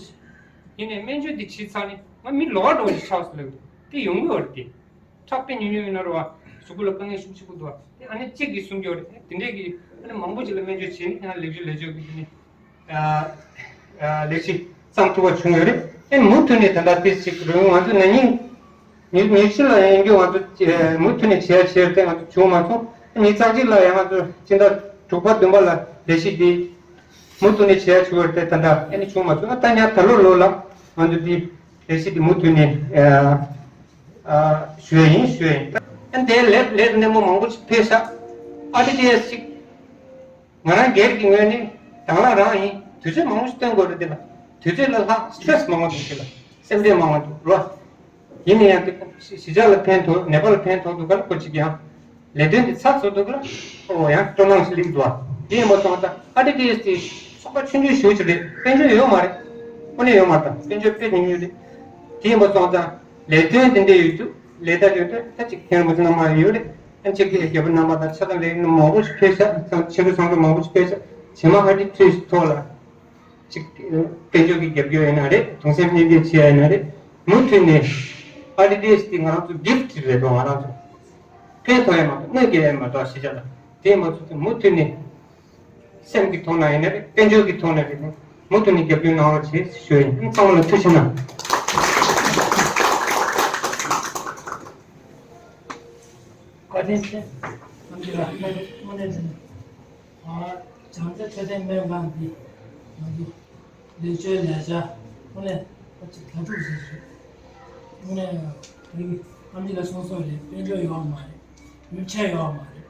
ཡིན་ནའི་སྨན་བཅོས་འདི་བྱས་ཚར་ནས་ང་མི་ལོག་འགྲོ་བ་ཞིག་ཆགས་སོང་ལབ་འདུག་དེ་ཡོང་གི་ཡོད་རེད་དེ། ཁྲག་དཔེ་ཉུང་ཉུང་ཡིན་ན་རེད་བ། གཟུགས་པོ་ལ་དཀའ་ངལ་ཤུགས་ཆེ་པོ་འདུག་བ། དེ་ཨ་ནེ་གཅིག་གིས་གསུང་གི་ཡོད་རེད། དེ་འདྲས་ཀྱི་ཨ་ནེ་མང་པོ་ཅིག་ལ་སྨན་བཅོས་བྱས་ནས་ཡང་ལེགས་བཅོས་ལེགས་བཅོས་ཀྱི་དེ་ནས་ཨ་ཨ་ལས་གཞི་བརྩམས་ཐུབ་པ་བྱུང་ཡོད་རེད། ཨ་ནེ་མུ་མཐུད་ནས་ད་ལྟ་དེ་ཅིག་རེད། ང་ཚོ་ན་ནིང་ཉི་ཉི་ཤུ་ལ་ཡིན་རྒྱུ་ང་ཚོ་མུ་མཐུད་ནས་བྱས་བྱས་ཏེ་ང་ཚོ་བྱུང་མ་སོང་། ཨ་ནེ་ཉི་ཤུ་རྩ་གཅིག་ལ་ཡང་ང་ཚོ་སྤྱི་ཟླ་དྲུག་པ་བདུན་པ་ལ་ལས་གཞི་འདི་མུ་མཐུད་ནས་བྱས་བྱུང་བ་རེད། ད་ལྟ་ཨ་ནེ་བྱུང་མ་སོང་། ཨ་ད་ཉག་ད་ལོ་ལོ་ལ་ང་ཚོ་འདི་ལས་གཞི་འདི་མུ་མཐུད་ནས་ཨ། ཞུ་ཡ་ཡིན་ཞུ་ཡ་ཡིན། ཨ་འདའི་ལེབ་ལེབ་སྣེ་མོ་མང་པོ་ཞིག་ཕེབས་ཤག་ཨ་ཊི་ཊི་ཨེས་ཅིག་ང་རང་སྒེར་གྱི་ངོས་ནས་དང་བླངས་རང་ཡིན། དུས་ཚོད་མང་པོ་ཞིག་སྟོན་དགོས་རེད་དེ་ལ། དུས་ཚོད་ལ་ལྷག་སི་ཊེ་རེ་སི་མང་པོ་འདུག་དེ་ལ་སེམས་ཁྲལ་མང་པོ་འདུག་རོ། ཡིན་ན་ཡང་དེ་གཞིས་ཆགས་ལ་ཕན་ཐོགས་ནེ་པ་ལ་ཕན་ཐོགས་འདུག་ག་ལ་ཁོ་ཅིག་ཡང་། ལས་དོན་འདི་ཚགས་ཚུད་འདུག་ལ། ཨོ་ཡང་སྤྲོ་སྣང་ཞིག་སླེབས་འདུག་ཨ། དེ་ཡིན་པ་སོང་ཙང་ཨ་ཊི་ཊི་ཨེས་དེ་ཚོགས་པ་ཆུང་ཆུང་ཞེ་པོ་ཅིག་རེད། དཔལ་འབྱོར་ཡོད་མ་རེད། དངོས་གནས་ཡོད་མ་རེད། དཔལ་འབྱོར་དཔེ་ཉུང་ཉུང་རེད། དེ་ཡིན་པ་སོང་ཙང་ལས་དོན་དེ་འདྲ་ཡོད་དུས་ལས་ད་ཡོད་དུས་ད་ཅིག་མཁན་རིན་པོ་ཆེ་རྣམ་པ་ཡོད་རེད། ཨ་ཅིག་གི་རྒྱལ་པོ་རྣམ་པ་དང་ཆ་ཚང་ལས་མང་པོ་ཞིག་ཕེབས་ཤག་ཚང་ཆེ་འབྲིང་ཚང་འཛོམས་མང་པོ་ཞིག་ཕེབས་ཤག་རྗེས་མ་ཨ་ཊི་ཊི་ཨེས་ཐོག་ལ། ཅིག་དཔལ་འབྱོར་གྱི་རྒྱབ་སྐྱོར་ཡིན་ན་རེད། གདུང་སེམས་མཉེས་འབུལ་བྱེད་ཡ་ཡིན་ན་རེད། མུ་མཐུད་ནས་ཨ་ཊི་ཊི་ཨེས་དེ་ང་རང་ཚོ་གིཕ་ཊི་རེད་དོ། ང་རང་ཚོ་ཕན་ཐོགས་ཡ་མ་གཏོགས་གནོད་སྐྱེལ་ཡ་མ་གཏོགས་གཞིས་ཆགས་ལ། དེ་མ་ཚོ་ཚོ་མུ་མཐུད་ནས་སེམས་ཀྱི་ཐོག་ན་ཡིན་ན་རེད། དཔལ་འབྱོར་གྱི་ཐོག་ན་རེད། མུ་མཐུད་ནས་རྒྱབ་སྐྱོར་གནང་རོགས་བྱེད་ཞུ་ཡ་ཡིན། ཚང་མ་ལ་ཐུགས་རྗེ་གནང་། བཀའ་དྲིན་ཆེ། ཐུགས་རྗེ་གནང་། དངོས་གནས་ཨ། བྱང་རྩེ་འཕྲོད་བསྟེན་སྨན་ཁང་འདི་ང་ཚོ་ལེགས་བཅོས་ལས་འཆར་དངོས་གནས་ཨ་ཅིག་དྭ་ཕྲུག་ཟེར་ཞིག་དངོས་གནས་རིག་ཨམ་ཆི་ལ་གསུང་སོང་རེད། དཔལ་འབྱོར་ཡོད་མ་རེད། ཡོན་ཆབ་ཡོད་མ་རེད།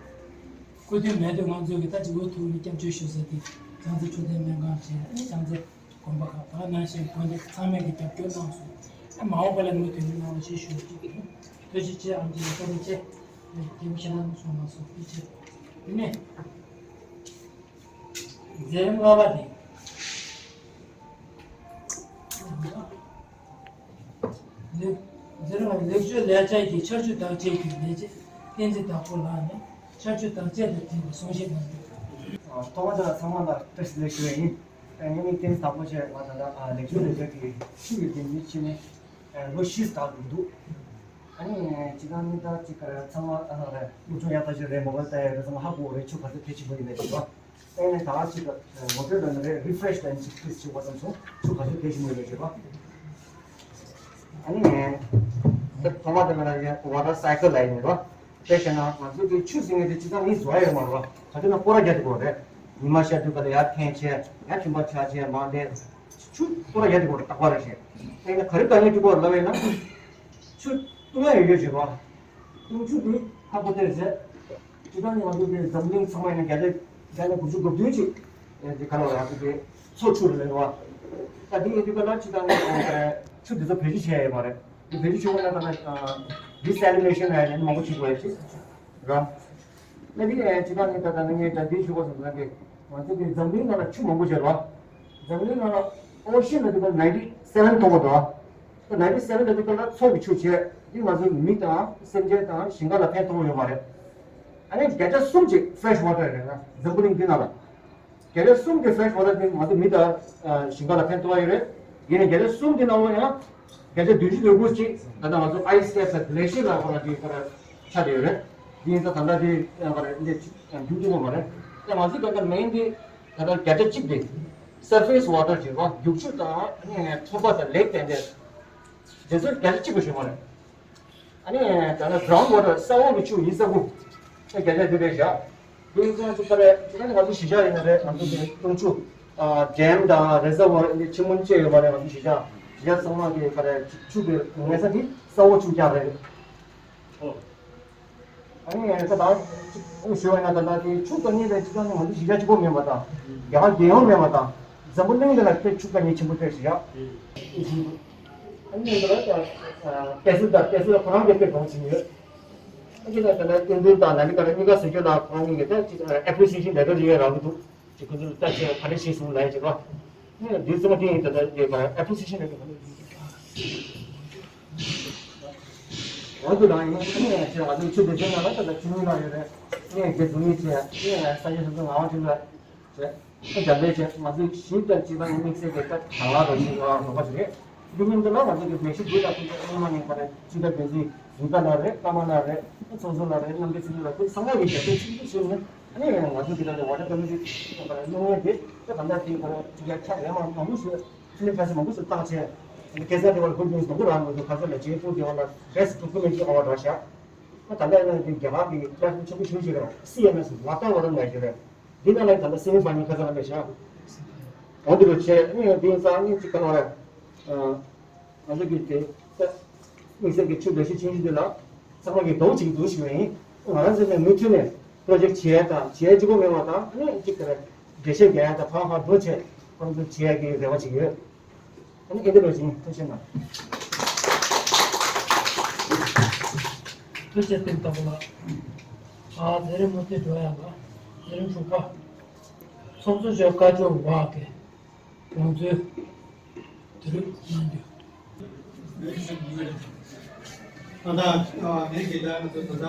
སྐུ་དུས་མེད་དུས་ང་ཚོས་ཀྱི་ད་ཅིག་འུ་ཐུག་ནས་སྐྱབས་བཅོལ་ཞུ་ས་དེ་བྱང་རྩེ་འཕྲོད་བསྟེན་སྨན་ཁང་བྱས། ཨ་ནི་བྱང་རྩེ་དགོན་པ་ཁག་དང་ནང་བཞིན་དགོན་སྡེ་ཚང་མས་ཀྱི་རྒྱབ་སྐྱོར་གནང་སོང་། ཨ་མ་འོངས་པ་ལ་མུ་མཐུད་ནས་གནང་རོགས་ཞེས་ཞུ་རྒྱུ་ཡིན། ཐུགས་རྗེ་ཆེ། ཨམ་ཆི་ལགས་བཀའ་དྲིན་ཆེ། རྒྱལ་པོ་ཞེ་དྲག་གནང་སོང་། ལགས་སོ། ཐུགས་རྗེ་ཆེ། དེ་ནས་མཛད་རིམ་ལྔ་པ་དེ། ལེགས་མཛད་རིམ་ལེགས་བཅོས་ལས་འཆར་གྱི་ཆར་ཆུ་བདག་གཅེས་ཀྱི་ལས་བྱེད་བསྟན་འཛིན་བདག་པོ་ལགས་ནས་ཆར་ཆུ་བདག་གཅེས་དང་འབྲེལ་བའི་གསུང་བཤད་གནང་རྒྱུ། ཐོག་མ་དེ་ལ་ཚང་མ་ལ་བཀྲ་ཤིས་བདེ་ལེགས་ཞུ་ཡས་ཡིན། ངས་ནི་བསྟན་འཛིན་བདག་པོ་བྱས། ང་ད་ལྟ་ལེགས་བཅོས་ལས་འཆར་གྱི་ཆུ་ཡི་འགན་འཛིན་བྱས་ནས་ལོ་བཞི་ལྷག་འགྲོ་གི་འདུག་ཨ་ནི་སྤྱིར་བཏང་ནི་ད་ཅིག་ག་རེ་ཚང་མ་ཨ་ལགས་རེད། སློབ་སྦྱོང་ཡག་ཐག་ཆོད་རེད། མོ་བལ་ལྟ་ཡག་རེད། ཚང་མ་ཧ་གོ་རེད། ཆུ་ག་ཚོད་གལ་ཆེན་པོ་ཡིན་མེད་ཅིག་རེད། ཨ་ནི་ད་ཅིག་ངོ་སྤྲོད་ལ་ནི་རེད། རི་ཕི་རེ་ཤི་ལ་ཅིག་པི་ལི་སི་བྱེད་དགོས་བསམ་སོང་། ཆུ་ག་ཚོད་གལ་ཆེན་པོ་ཡིན་མེད་ཅིག་རེད། ཨ་ནི་ད་ཐོག་མ་དེ་ལ་ནི་ཝ་ཊར་སའི་ཀལ་ལ་ཡིན་རེད། དཔེ་བྱས་ན་ང་ཚོ་གི་ཆུ་ཟེར་མཁན་དེ་སྤྱིར་བཏང་མིས་བཟོ་ཡ་ཡོད་མ་རེད་པ། ག་དུས་ན་སྐོར་ར་རྒྱག་དགོས་རེད། ཉི་མ་ཤར་དུས་ག་ལ་ཡར་འཐེན་བྱས། ཡར་ཐིམ་པ་ཆགས་བྱས། མར་འདེད། ཆུ་སྐོར་ར་རྒྱག་དགོས་རེད། རྟག་པར་རེད་བྱས། དེ་ནས་ག་རེ་དཀའ་ངལ་འཕྲད་ཀྱི་ཡོད་རེད་ལབ་པ་ཡིན་ན། ཆུ་བཏུང་ཡ་ཡོད་ཡོད་བྱས་པ། བཏུང་ཆུ་དེ་ཁག་པོ་སྟེར་བྱས། སྤྱིར་བཏང་ནི་ང་ཚོ་གི་འཛམ་གླིང་ཚང་མ་ཡིན་ན་བརྒྱ་ཆ་བརྒྱ་ནས་དགུ་བཅུ་གོ་བདུན་ཅིག་ཡང་དེ་ག་ལ་བ་ང་ཚོ་གི་མཚོ་ཆུ་རེད་བ། ད་དེ་ཡིན་དུས་ག་ལ་སྤྱིར་བཏང་ནི་ཆུ་དེ་ཚོ་བེད་སྤྱོད་བྱས་ཡོད་མ་རེད། བེད་སྤྱོད་བྱེད་དགོས་ན་ད་ལྟ་ཌི་སེ་ལི་ནེ་ཤན་ལབ་ཡ་མང་པོ་བྱེད་དགོས་ཡ་ཞིག་རེད། ཨ་ནི་དེ་ཡང་སྤྱིར་བཏང་ནི་ད་ལྟ་ནི་ངས་ད་འདི་ཞུ་དགོས་སོང་ཟེར་ན། ང་ཚོ་གི་འཛམ་གླིང་ནང་ལ་ཆུ་མང་པོ་ཡོད་རེད་བ། འཛམ་གླིང་ནང་ལ་ཨོ་ཤན་ལ་དེ་ག་ནའིན་ཊི་སེ་བན་ཐོབ་པ་འདུག་བ། ད་ནའིན་ཊི་སེ་བན་ལ་དེ་ག་ལ་མཚོ་གི་ཆུ་བྱས། འདི་ང་ཚོ་མི་དང་སེམས་ཅན་དང་ཞིང་ཁ་ལ་ཕན་ཐོགས་ཡོད་མ་རེད། ཨ་ནི་བརྒྱ་ཆ་གསུམ་ཅིག་ཕེ་རེ་ཤི་ཝ་ཊར་རེད་ན་འཛམ་བུ་གླིང་འདི་ནང་ལ། བརྒྱ་ཆ་གསུམ་གྱི་ཕེ་རེ་ཤི་ཝ་ཊར་དེ་ང་ཚོ་མི་དང་ཨ་ཞིང་ཁ་ལ་ཕན་ཐོགས་ཡོད་རེད། ཡིན་ནའི་བརྒྱ་ཆ་གསུམ་གྱི་ནང་ལོགས་ཡང་བརྒྱ་ཆ་བདུན་ཅུ་དོན་དགུ་ཅིག་ད་ལྟ་ང་ཚོ་ཨའི་སི་ཀེབ་དང་གི་ལེ་ཤི་ཡར་ལ་ཁོ་རང་གི་ཁོ་རང་ཆགས་བསྡད་ཡོད་རེད། དེ་ཡིན་ཙང་ད་ལྟ་དེ་ཁོ་རང་འདི་རྒྱུག་ཐུབ་ཀྱི་མ་རེད། ད་ང་ཚོ་ད་ལྟ་མེན་དེ་ད་ལྟ་བརྒྱ་ཆ་གཅིག་དེ་སར་ཕེ་སི་ཝ་ཊར་ཅིག་རེད་བ། རྒྱུག་ཆུ་དང་ཨ་ནི་ཐོན་པ་དང་ལེགས་དེ་འདྲ་དེ་ཚོ་བརྒྱ་ཆ་གཅིག་པོ་ཞིག་མ་རེད། ཨ་ནི་ད་ནི་གྲང་བ་དང་ས་འོག་གི་ཆུ་ཡིན་ས་གུ་ཨེ་བརྒྱ་ཆ་དེ་རེད་བཞག་དེ་ཡིན་ཙང་ཅིག་ཁ་རེད། ཅིག་ཨ་ནི་ང་ཚོ་གཞིས་ཆགས་ཡིན་ན་རེད། ང་ཚོ་དེ་འབྲུ་ཆུ་ཨ་ཌེམ་དང་རི་ཛར་བ་ཆེན་མོ་བཅས་ཡོད་པ་རེད། ང་ཚོ་གཞིས་ཆགས་གཞིས་ཆགས་ཚང་མ་གི་ཁ་རེད། ཆུ་གི་ངན་ས་དེ་ས་འོག་ཆུ་རྐྱང་རེད། ཨོ། ཨ་ནི་ད་ལྟ་ཅིག་ཞུ་བ་ཡིན་ན་ད་ལྟ་དེ་ཆུ་དཀའ་ངལ་དེ་སྤྱིར་བཏང་ནི་ང་ཚོ་གཞིས་ཆགས་གཅིག་པོ་མེད་པ་དང་། རྒྱ་གར་རྒྱལ་ཡོངས་མེད་པ་དང་། འཛམ་བུ་གླིང་འདི་ལ་དཔེ་ཆུ་དཀའ་ངལ་ཆེན་པོ་དཔེ་གཞིས་ཆགས། ཨ་ནི་ད་ལྟ་ཏེ་སི་དང་ཏེ་སི་ལ་ཁོ་རང་གིས་དཔེ་གོང་ཆེན་ཡོད། ཨ་ནི་ད་ལྟ་བསྟན་འཛིན་དང་ལ་ནི་ཀ་ར་གཉིས་ཀ་ཟེར་རྒྱུ་ལ་ཁོ་རང་གཉིས་ཀྱིས་ད་ཅིག་ཨེ་པི་རི་སི་ཨེ་ཤན་ལེ་ཊར་ཅིག་རག་གི་འདུག་ཅིག་ཁོ་ཚོས་ལྟ་ཆེ་བ་རེ་ཞིག་གསུངས་ལ་ཡ་ཅིག་རོ། ཨ་ནི་འདི་ཚང་མ་དེ་ཡིན་ད་ལྟ་དེ་ཨེ་པི་རི་སི་ཨེ་ཤན་ལེ་ཊར། འོ་དེ་རང་ཡིན། ཨ་ནི་ཁྱེད་ང་ཚོའི་ཆུ་དེ་ཚོའི་ནང་ལ་ད་ལྟ་ཆུ་མིག་ནང་ཡོད་རེད། ཨ་ནི་དེ་བཟོ་མི་བྱས། ཨ་ནི་ས་ཆ་སོ་སོ་ངག་དབང་ཁྲིད་ལ་བྱས། ཨ་ནི་དེ་འདྲ་བྱས་ང་ཚོའི་ཞིབ་ལྟ་ཅིག་ད་དམིགས་བསལ་གྱི་ད་དང་བླངས་རོགས་ཞིག་ཨ་རོགས་པ་ཞིག་རེད། དེ་མིན་དུ་ལ་ང་ཚོ་གི་མེ་ཤི་དགུ་དང་ཁོང་ཚོ་ཨ་མ་ནས་པ་རེད། ཅི་ད་དེ་ཚོའི་ཡིན་ད་ལ་རེད། ཀ་མ་ལ་རེད། ཚོགས་གཙོ་ལ་རེད། རྣམ་པའི་ཚེ་རིང་ལ་དེ་ཚང་མ་གི་རྒྱབ་སྐྱོར་ཆེན་པོ་ཞུས་ནས། ཨ་ནི་ང་ཚོ་འདི་ལ་ནི་ཝ་ཊར་ཀོ་མི་ཊི་ལ་གནང་མཁན་དེ་ད་ད་ལྟ་དེ་ཁོ་རང་ཅིག་ཡར་ཁྱབ་ཡར་མར་མང་པོ་ཞིག་ཕི་ལིམ་ཕེ་སི་མང་པོ་ཞིག་བཏང་བྱས། ཨ་ནི་ཁ་སང་དེ་བར་གུཌ་ནིའུ་སི་མང་པོ་རག་ང་ཚོ་ཁ་སང་ལ་ཇེ་ཕུར་དེ་བར་ལ་བྷེ་སི་ཊི་ཌོ་ཀུ་མེན་ཊི་ཨེ་ཝར་ཌི་རག་ཤག་ཨ་ད་ལྟ་ཡང་དེ་རྒྱ་གར་གྱི་པི་ལེ་ཊི་ཕོམ་ཆེན་པོ་ཞིག་ཞིག་རེད། སི་ཨེམ་ཨེསི་ཝ་ཊ་ཝ་རན་ལབ་ཞིག་རེད། འདི་ནང་ལ་ད་ལྟ་སེ་མི་ཕ་ཡི་ནལ་ཁ་སང་ལ་སླེབས་ཤག་འོ་དེ་རུ་བྱས། ཨ་ནི་དེ་ཡིན་ཙང་ཨ་ནི་ཅིག་ག་ལ་བ་རེད། ཨ། ང་ཚོ་གི་དེ་ད་དམིགས་བསལ་གྱི་ཆུ་ལས་གཞི་ཆུང་ཆུང་དེ་ལ་ཚང་མ་གི་རྡོག་གཅིག་འདུག་ཞུ་བ་ཡིན། ང་རང་ཚོ་ནས་མུ་མཐུད་ནས་པྲོ་ཇེཀ་བྱེད་ཡ་དང་བྱེད་ཡ་གཅིག་པོ་མེད་པ་དང་། ཨ་ནི་གཅིག་དེར་འགྲེལ་བཤད་རྒྱག་ཡ་དང་ཕར་ཕར་འགྲོ་བྱས་ཁོང་ཚོ་བྱེད་ཡ་གི་རེ་བ་ཅིག་ཡོད། ཨ་ནི་ཨེ་འདི་ལོ་ཅིག་ཐུགས་རྗེ་གནང་། ཐུགས་རྗེ་ཆེ་བསྟན་འཛིན་བདག་པོ་ལགས། ཨ་མཛད་རིམ་མུ་མཐུད་འགྲོ་ཡ་ལ་མཛད་རིམ་དྲུག་པ། ཚོགས་གཙོ་མཆོག་བཀའ་ཆོས་འབག་གི། དགོངས་ཚུལ་དེ་རིང་གནང་རྒྱུ། ད་ལྟ་ངས་ཀྱི་ད་ང་ཚོ་ད་ལྟ་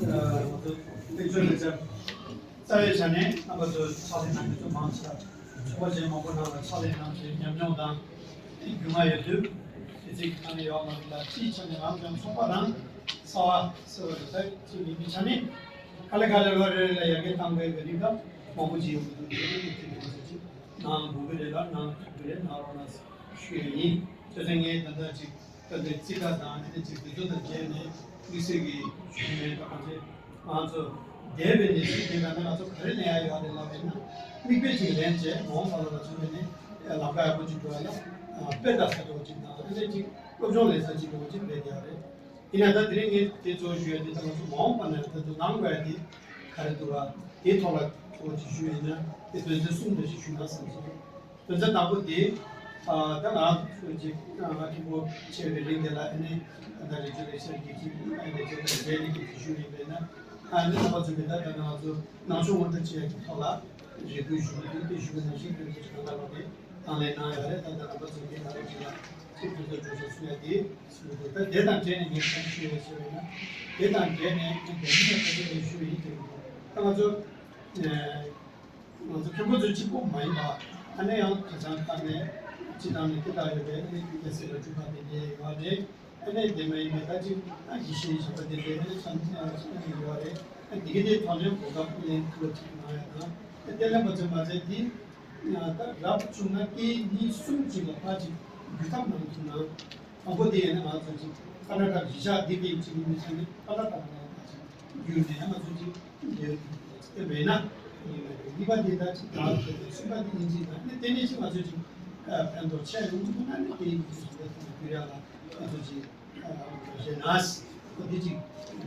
ང་ཚོ་དཔལ་འབྱོར་ལས་འཆར་རྩ་བའི་ཆ་ནས་རྣམ་པ་ཚོས་ཕྱག་ལས་གནང་མཁན་ཚོ་མང་ཆེ་བ་ཚོགས་པ་ཆེན་མང་པོ་ནང་ལ་ཕྱག་ལས་གནང་བྱས་ཉམས་མྱོང་དང་རྒྱུས་མངའ་ཡོད་དུས། དེ་ཚིག་གང་ཡོད་མ་རེད་ལ། སྤྱིའི་ཆ་ནས་རང་སྐྱོང་ཚོགས་པ་རང་གསར་བ་ཟེར་བ་རེད། ད་ཅིག་ཡིན་པའི་ཆ་ནས་ག་ལེ་ག་ལེ་ལོ་རེ་རེ་ལ་ཡར་རྒྱས་གཏང་དགོས་པའི་རིགས་ལ་མང་པོ་ཅིག་ཡོང་གི་འདུག་དེ་ཚོ་ཅིག་གནང་དགོས་ཀྱི་རེད་ལ་གནང་ཐུབ་ཀྱི་རེད། གནང་རོགས་གནང་ཞུ་ཡི་ཡིན། བྱས་ཙང་ངས་ད་ལྟ་ཅིག་ད་ལྟའི་རྩིས་ཁ་དང་དེ་ཅིག་དེ་ཚོ་དང་བཅས་ནས་དམིགས་བསལ་གྱི་ཞུ་མེད་པ་གང་ཅི་ང་ཚོ་ འདས་པའི་ལས་ཚུལ་དེ་ལ་ནི་ང་ཚོ་ག་རེ་ལེན་ཡ་ཡོད་རེད་ལབ་པ་ཡིན་ན། མིག་དཔེ་ཅིག་ལེན་བྱས་མ་འོངས་པ་ལ་ང་ཚོ་ནི་ལམ་ཁ་ཡག་པོ་ཅིག་འགྲོ་ཡ་ལ་དཔེ་ལྟ་ས་འདྲ་བོ་ཅིག་དང་། ཨ་ནི་ཅིག་སློབ་སྦྱོང་ལེན་ས་ཅིག་འདྲ་བོ་ཅིག་རེད་ཡ་རེད། ཡིན་ན་ད་དེ་རིང་ངས་དེ་གཙོ་བོ་ཞུ་ཡ་དེ་ད་ང་ཚོ་མ་འོངས་པ་ན་ད་དུང་གནང་དགོས་ཡ་དེ་ག་རེ་འདུག་ག། དེའི་ཐོག་ལ་གཙོ་བོ་ཅིག་ཞུ་ཡ་ཡིན་ན་དེ་དོན་ཚན་གསུམ་འདྲ་ཞིག་ཞུས་ན་བསམ་སོང་། དོན་ཚན་དང་པོ་དེ། ཨ། ད་ང་ཚོ་ཅིག་ཨ། མཐུན་པོ་ཆེ་བའི་རིང་དེ་ལ་ཨ་ནི་ད་ལྟ་རེ་ཅོ་ལེགས་ཤར་གྱི་ཅིག་ཨ་ནི་ཅིག་ད་མཇལ་ནས་ཀྱི་དེ་ཞུ་ཡིན་པས་ན། ཨ་ནི་རྣམ་པ་ཚོ་གི་ད་ད་ང་ཚོ་ནང་ཆོས་ངོ་སྤྲོད་བྱེད་ཡ་གི་ཐོག་ལ་རེ་སྐུལ་ཞུ་གི་འདུག་དེ་ཞུ་གི་ནང་བཞིན་དོན་ཚན་གང་ལྟར་བ་དེ་དང་ལེན་གནང་ཡོད་རེད། ད་ད་རྣམ་པ་ཚོ་གི་ད་ལྟ་ཅིག་ལ་ཅིག་དོན་ཚན་གྲོས་ཆོད་གསུང་ཡ་དེ་ཞུ་གི་འདུག་ད་དེ་དང་འབྲེལ་ནས་ངས་གང་ཞུ་ཡོད་ཞུ་བས་ན། དེ་དང་འབྲེལ་ནས་ཨ་ནི་དེ་ནས་ད་ལྟ་ཞུ་ཡིན་དེ་རེད། ད་ང་ཚོ་ཨ། ང་ཚོ་མཁན་པོ་ཚོ་གཅིག་པོ་མ་ཡིན་པ། ཨ་ནི་ཡང་ཁ་བྱང་ཁག་ནས་སྤྱི་བཏང་ནས་སྐད་གྲགས་ཡོད་པའི་ཨ་ནི་རྒྱལ་སྲས་ལ་སྒྲུབ་པ་དེ་འདྲ་ཡོད་རེད། ཨ་ནི་དེ་མ་ཡིན་པའི་ད་ཅིག་ཨ་ཡེ་ཤེས་ཞབས་པ་དེ་འདྲའི་ཨ་ནི་ཚང་ཚང་ཡོད་རེད། ཨ་ནི་དེ་གའི་དེ་དོ་ནས་གོ་སྐབས་ལེན་ཐུབ་པ་ཅིག་གནང་ཡ་དང་། ཨ་དེ་ལེན་པ་ཚོ་མ་ཚད་དེ་ད་རབ་བྱུང་ན་སྐད་གཉིས་གསུམ་ཅིག་ལ་ཕར་ཅིག་བསྒྱུར་ཐབས་གནང་ཐུབ་ན། དང་པོ་དེ་ཡིན་ན་ང་ཚོ་ཅིག་ཀ་ན་ཊ་གཞིས་ཆགས་འདི་གའི་ཅིག་མི་ཚང་ནས་ཀ་ན་ཊ་ནང་ལ་ཅིག་བསྒྱུར་ནས་ང་ཚོ་ཅིག་ཡོད་དེ་མེད་ན། གཉིས་པ་དེ་ད་ཅིག་ད་གསུམ་པ་དེ་དབྱིན་ཇི་དང་ནི་དེ་ནས་ཅིག་ང་ཚོ་ཅིག་ཕན་ཐོགས་ཆེ་ཡོང་གི་འདུག་ན་ནི་དེ་ཡིན་གྱི་སོང་ཙང་བསྒྱུར་ཡ་ལ་ང་ཚོ་ཅིག་ཞེ་ན་སི་འདི་ཅིག་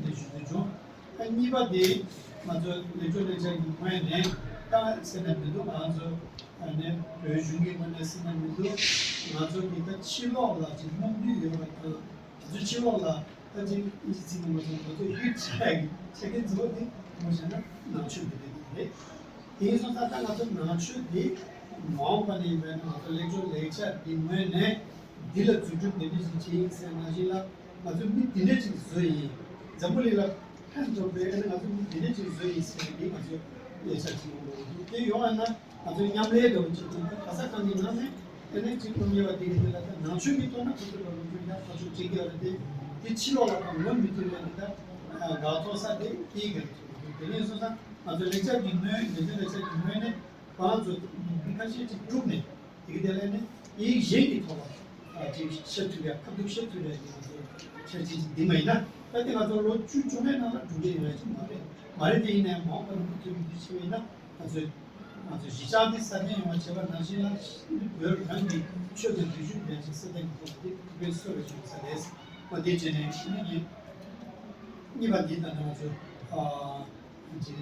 འདི་ཞུ་འདོད་བྱུང་། ཨ་གཉིས་པ་དེ་ང་ཚོ་ལེགས་བཅོས་ལེགས་ཆ་གི་ངོས་ནས་ད་ཟེར་ན་མི་འདུག་ང་ཚོ་ཨ་ནི་བོད་གཞུང་གི་ངོས་ནས་ཟེར་ན་མི་འདུག་ང་ཚོ་གི་ད་ཕྱི་ལོགས་ལ་ཅིག་རྨོངས་འདུས་ཡོད་པ་དང་། ང་ཚོ་ཕྱི་ལོགས་ལ་ད་ཅིག་ཨིན་ཇི་ཚིག་ནང་ང་ཚོ་ང་ཚོ་ཧིད་ཆགས་ཀྱི་ཆ་རྐྱེན་གཙོ་བོ་དེ་ངོ་ཤེས་ན་ནང་ཆོས་འདི་རེད་འདི་རེད། དེ་ཡིན་སོང་ཙང་ད་ང་ཚོ་ནང་ཆོས་འདི་མ་འོངས་པ་ནས་ཡིན་པས་ན་ང་ཚོ་ལེགས་བཅོས་ལེགས་ཆ་འདི་ངོས་ནས། འདི་ལ་འཛུགས་སྐྲུན་དེ་འདྲ་ཞིག་བྱེད་ཡིན་ཟེར་ནང་བཞིན་ལ། ང་ཚོ་མི་འདི་འདྲ་ཅིག་བཟོས་ཡིན། འཛམ་བུ་གླིང་ལ་ཕན་ཐོགས་པའི་ཨ་ནི་ང་ཚོ་མི་འདི་འདྲ་ཅིག་བཟོས་ཡིན་ཟེར་ནས་ང་ཚོ་ལས་འཆར་ཅིག་ཡོང་དགོས་འདུག་དེ་ཡོང་བ་ན་ང་ཚོ་མཉམ་ལས་འདྲ་བོ་ཅིག་དང་ག་ས་གང་གི་ནང་ནས་ཨ་ནི་ཅིག་སློབ་གཉེར་བ་དེ་གི་དེ་ལ་ད་ནང་ཆོས་ཀྱི་ཐོག་ན་ཁོ་ཚོ་ལ་སློབ་སྦྱོང་ཡག་ཐག་ཆོད་བྱེད་ཀྱི་ཡོད་རེད་དེ། དེ་ཕྱི་ལོགས་ལ་ད་ངོ་མི་མཐུན་པའི་ནི་ད་འགག་ཐོག་ས་དེ་དེའི་གི་རེད་འདུག་དེ་ནས་སོང་ཙང་ང་ཚོ་ལེགས་ཆ་གི་ངོས་ལེགས་ཆ་ལེགས་ཆ་གི་ངོས་ནས་ང་ཚོ་མི་ཁ་ཤས་ཅིག་བསྒྲུབས་ནས། དེ་གི་དེ་ལས་ནི་ཡིག་གཞན་གྱི་ཐོག་ལ་ཅིག་བཤད་ཐུབ་ཡ་ཁ་ཐུག་བཤད་ཐུབ་ཡ་གི་ང་ཚོ་འཆར་གཞི་ཅིག་འདི་མ་ཡིན་ན། ད་དེ་ང་ཚོ་ལོ་བཅུ་བཅོ་ལྔའི་ནང་ལ་གྲུབ་འབྲས་ཡོང་ཡ་ཅིག་མ་རེད། མ་རེད་དེ་ཡིན་ནའི་མ་འོངས་པ་ལ་མུ་མཐུད་ནས་འདི་བྱས་པ་ཡིན་ན་ང་ཚོས་ང་ཚོ་གཞིས་ཆགས་འདི་སྲ་བརྟན་ཡོང་བ་བྱེད་པ་ནང་བཞིན་ལ་བོད་རང་གི་ཆོས་དང་རིག་གཞུང་ལྡན་ཅིག་སྲ་བརྟན་གྱི་ཐོག་ལ་འདི་སྐུལ་སྤེལ་གསོ་བའི་བྱུང་ས་རེད། འོ་དེ་བྱས་ནས་ཕྱི་ནས་ཀྱི་གཉིས་པ་འདི་ད་ང་ཚོ་ཨ། ཅིག་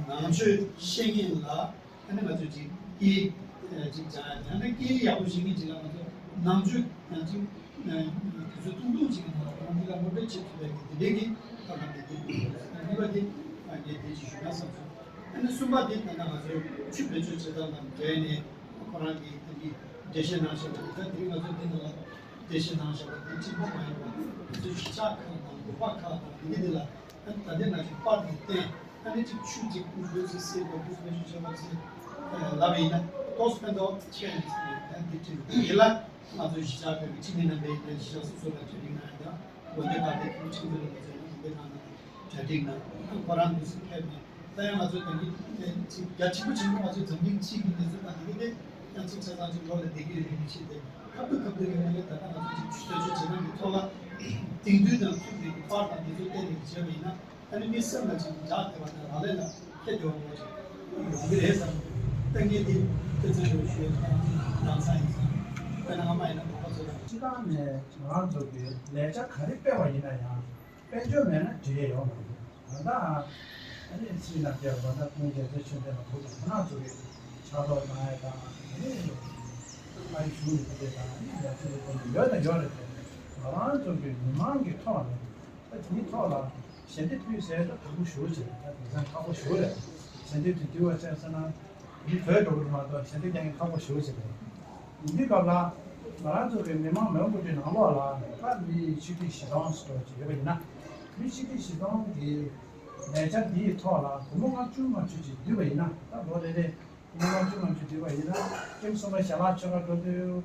ནང་ཆོས་ཤེས་མཁན་ལ་ཨ་ནི་ང་ཚོས་ཅིག་སྐད་ཅིག་སྦྱང་ཡ་དང་ནི་སྐད་ཡག་པོ་ཤེས་མཁན་ཅིག་ལ་ང་ཚོ་ནང་ཆོས་ཡང་ཅིག་དུས་ཚོད་ཐུང་ཐུང་ཅིག་གི་ནང་ལ་ཁོང་འདི་ལ་ངོ་སྤྲོད་བྱེད་ཐུབ་པའི་གི་དེ་འདྲའི་གི་ཐོག་ནས་དེ་དེ་གཉིས་པ་དེ་ངས་དེ་ཅིག་ཞུ་ན་བསམ་སོང་། ཨ་ནི་གསུམ་པ་དེ་ད་ལྟ་ང་ཚོས་ཆུ་བེད་སྤྱོད་བྱེད་སྟངས་དང་འབྲེལ་ནས་ཁོ་རང་གིས་དེ་འདྲའི་འགྲེལ་བཤད་གནང་བཞག་པ་རེད། ད་དེ་རིང་ང་ཚོ་འདི་ནང་ལ་འགྲེལ་བཤད་གནང་བཞག་པ་དེ་གཅིག་པོ་མ་ཡིན་པར་ང་ཚོའི་གཞིས་ཆགས་ཁག་དང་ལུང་པ་ཁག་དང་དེ་ག་དེ་ལ། ད་ལྟའི་ནང་བཞིན་པར་དེ་བསྟན། ཨ་ནི་གཅིག་ཆུ་གཅིག་འབུ་ཚོས་བསྲེས་པ་འབུ་ཚོས་ཆོས་པ་ཚོས་ལབ་པ་ཡིན་ན་ཏོག་ཙམ་ཕན་ཐོགས་ཆེ་ཡང་ཟེར་ནས་ཡང་འདི་བྲིས་འདུག་དེ་ལ་ང་ཚོ་གཞིས་ཆགས་བོད་ཀྱི་ཁྲིམས་མི་རྣམ་པས་ཡིན་ན་གཞིས་ཆགས་སོ་སོ་ལ་གྲ་སྒྲིག་གནང་ཡ་དང་། དགོན་སྡེ་ཁག་དེ་ཁྲིམས་ཁྲིམས་སྒྲིག་ལ་ཚོས་ན་དགོན་སྡེ་ཁག་ནང་གྲ་སྒྲིག་གནང་། ཁོ་རང་འདུག་སེ་ཕེབས་ནས་ད་ཡང་ང་ཚོ་ད་ནི་ཅིག་རྒྱ་ཆེན་པོ་ཆེན་པོ་ང་ཚོའི་འཛམ་གླིང་སྤྱི་གི་གནས་ཚུལ་དང་དེ་ག་དེ་ཡང་ཅིག་ཆ་ཚང་ཅིག་ལོ་ལ་བསྡད་ཀྱི་ཡོད་པའི་མི་ཆེད་དེ་ཁ་ཐུག་ཁ་ཐུག་ཡོད་ན་ལས་ད་ལྟ་ང་ཚོ་ཅིག་ཆུ་ཚོད་ཆུ་བྱེད་སྟངས་ཀྱི་ཐོག་ལ་དེང་དུས་དང་མཐུན་པའི་པར་དང་དེ་ཚོ་བསྟན་ནས་བྱས་པ་ཡིན་ན། ཨ་ནི་མི་སེམས་ལ་ཅིག་འཇགས་ཐུབ་པ་དང་རང་ལས་ལ་ཁྱད་དེ་བ་མོ་ཅིག་ཡོང་གི་རེད་བསམ། ལྟ་ངན་འདི་ཁྱེད་ཚོས་ཡོད་ཞུ་ཡ་དང་ནང་ཚང་ཡིན་ཙང་། དཔེར་ན་ཨ་མ་ཡིན་ན་གོ་པ་ཚོ་དང་། སྤྱི་བཏང་ནས་ང་རང་ཚོ་གི་ལས་བྱ་ག་རེ་སྤེལ་བ་ཡིན་ན་ཡང་དཔལ་འབྱོར་མེད་ན་འགྲིག་ཡ་ཡོད་མ་རེད། ད་ལྟ་ཨ་ནི་སྤྱི་ནང་སྐྱེས་པ་ད་ལྟ་ཁོང་རྒྱལ་སྲས་ཆོས་ལྡན་ལ་བོད་ཀྱི་ཁོ་ན་ཚོ་གི་ཕྱག་ཐོག་གནང་ཡ་དང་ཨ་ནི་ཨ་ཡི་ཞུ་ཡི་དེ་དང་ཨ་ནི་ཡ་ཚོ་གི་དོན་དུ་ཡོད་དང་ཡོད་རེད་དེ། ང་རང་ཚོ་གི་མི་མང་གི་ཐོག་ནས། ད་དེའི་ཐོག་ལ་ཞལ་འདེབས་ཕུལ་ཟེར་ད་ཁག་པོ་ཞེ་པོ་ཅིག་རེད། ད་དེང་སང་ཁག་པོ་ཞེ་པོ་རེད། ཞལ་འདེབས་དེ་འདུལ་བ་བྱས་ཟེར་ན་མི་བོད་འགྲོ་གི་མ་གཏོགས་ཞལ་འདེབས་རྒྱག་མཁན་ཁག་པོ་ཞེ་པོ་ཅིག་རེད། ཡིན་དུས་སྐབས་ལ་ང་རང་ཚོ་གི་མི་མང་མོན་གྷོ་གྲུའི་ནང་ལོགས་ལ་ད་མི་ཆིག་ཁྲི་བཞི་སྟོང་ཙམ་ཅིག་ཡོད་པ་ཡིན་ན། མི་ཆིག་ཁྲི་བཞི་སྟོང་གི་ལས་འཆར་འདིའི་ཐོག་ལ་སྒོར་མོ་ལྔ་བཅུ་ལྔ་བཅུ་ཅིག་བསྡུས་པ་ཡིན་ན། ད་ལོ་རེ་རེ་སྒོར་མོ་ལྔ་བཅུ་ལྔ་བཅུ་བསྡུས་པ་ཡིན་ན་ཀེམ་གསུམ་པ་ཞལ་ལག་མཆོད་གར་འགྲོ་དུས་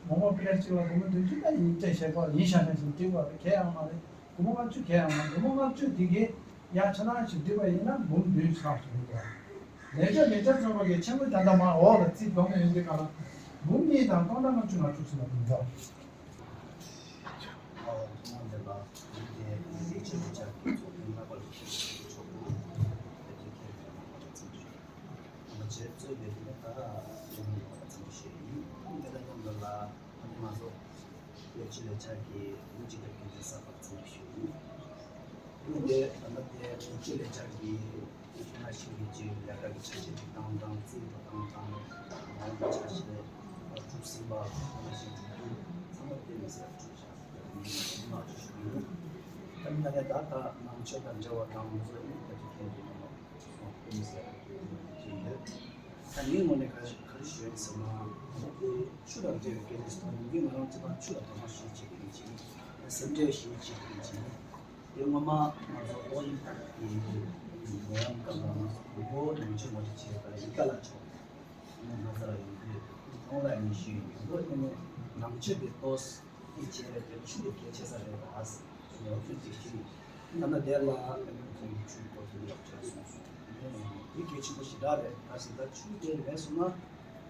མོག་མོག་པི་ལེཊ་གཅིག་ལ་སྒོར་མོ་བདུན་ཅུ་ད་ཡིན་སྤྲད་བཞག་གོ་ཡིན་ཤག་ཤག་ཞིག་འགྲིག་པ་རེད། གལ་ཡང་མ་རེད། སྒོར་མོ་ལྔ་བཅུ་གལ་ཡང་མ་རེད། སྒོར་མོ་ལྔ་བཅུ་དེ་གའི་ཡ་ཆ་ཚང་ཞིག་བསྡུས་པ་ཡིན་ན་འབུམ་བདུན་ལྷག་ཞིག་ཡོད་རེད། ལས་བྱ་ལས་བྱ་ཚོགས་པ་གི་ཆེད་དུ་ད་ལྟ་མ་འོག་ལ་རྩིས་གཏོང་མཁན་ཡོད་དུས་ག་ལ་འབུམ་གཉིས་དང་སྟོང་ཕྲག་ལྔ་བཅུ་ང་དྲུག་ཙམ་ལ་འབུམ་ཚོགས། ཨོ་ཐུགས་རྗེ་ཆེ། ལས་བྱ་ལས་བྱ་གི་ཚོགས་དོན་ལྷག་པར་དུ་ཆོག་གི། ལས་ཆུ་ལས་ཆག་གི་ལུགས་ཅི་ལྟར་གྱི་འཛིན་ས་བར་ཚང་ཞུ། ཡིན་ཏེ་ད་ལྟ་དེ་ལུགས་ཅི་ལས་ཆག་གི་ཁྱོད་ན་ཤིང་གི་ཅི་ལས་ཀ་གི་ཆ་ཤས་ཅིག་བཏང་དང་རྩིས་པ་བཏང་དང་མང་གི་ཆ་ཤས་གྲུབ་ཟིན་པ་ཁོ་ན་ཤིང་གྲུབ་རྒྱུ་ཚང་མ་དེ་མི་ཟེར་གྲུབ་བཞག་ད་ནི་ང་ཚོ་ཞུ་གི་ཡོད། ད་ནི་ད་ལྟ་ད་ནང་ཆོས་དང་འབྲེལ་བ་དང་ང་ཚོ་ཡིན་ད་ཅི་ཐེན་གྱི་མི་མང་ཚོ་སོང་དེ་མི་ཟེར་གྲུབ་ཀྱི་ཡོད། ད་ངའི་ངོས་ནས་ག་རེ་ག་རེ་ཞུ་ཡིན་ཟེར་ན། ད་ཆུ་དང་འབྲེལ་བའི་སྐད་ཆ་ཞིག་དང་ཡིན་གྱི་ང་རང་ཚོ་ད་ཆུ་ལ་དོ་སྣང་ཞེ་པོ་བྱེད་ཀྱི་ཡིན་ཅིང་། སེམས་ཁྲལ་ཞེ་པོ་བྱེད་ཀྱི་ཡིན་ཅིང་། དེ་སྔོན་མ་ང་ཚོ་ཨོ་ལིམ་ཕིག་གི་ནད་ཡམས་སྐབས་ལ་ང་ཚོ་དང་པོ་ནང་ཆོས་ངོ་སྤྲོད་བྱས་པ་ཡིད་དགའ་ལགས་མཆོག་ང་ཚོ་ལ་ཡོང་གི་ཡོད། ཁོང་ལ་ཡང་ཞུས་ཡོད། ཁོང་ནས་ནང་ཆོས་དེ་ཏོག་ཙམ་བྱས་རེད་དེ་ཆུ་དེ་གལ་ཆེ་ས་རེད་ད་ཟེར་ནས་ཨོ་ཚོད་ཅིག་ཞུས། ད་ནི་དེ་ལ་ཨ་ནི་ཁོང་གིས་ཆུའི་སྐོར་དེ་ལབ་བྱས་སོང་སོང་། དེ་གལ་ཆེན་པོ་ཞེ་དྲག་རེད་ད་ཟེར། ད་ཆུ་དེ་མེད་སོང་ན་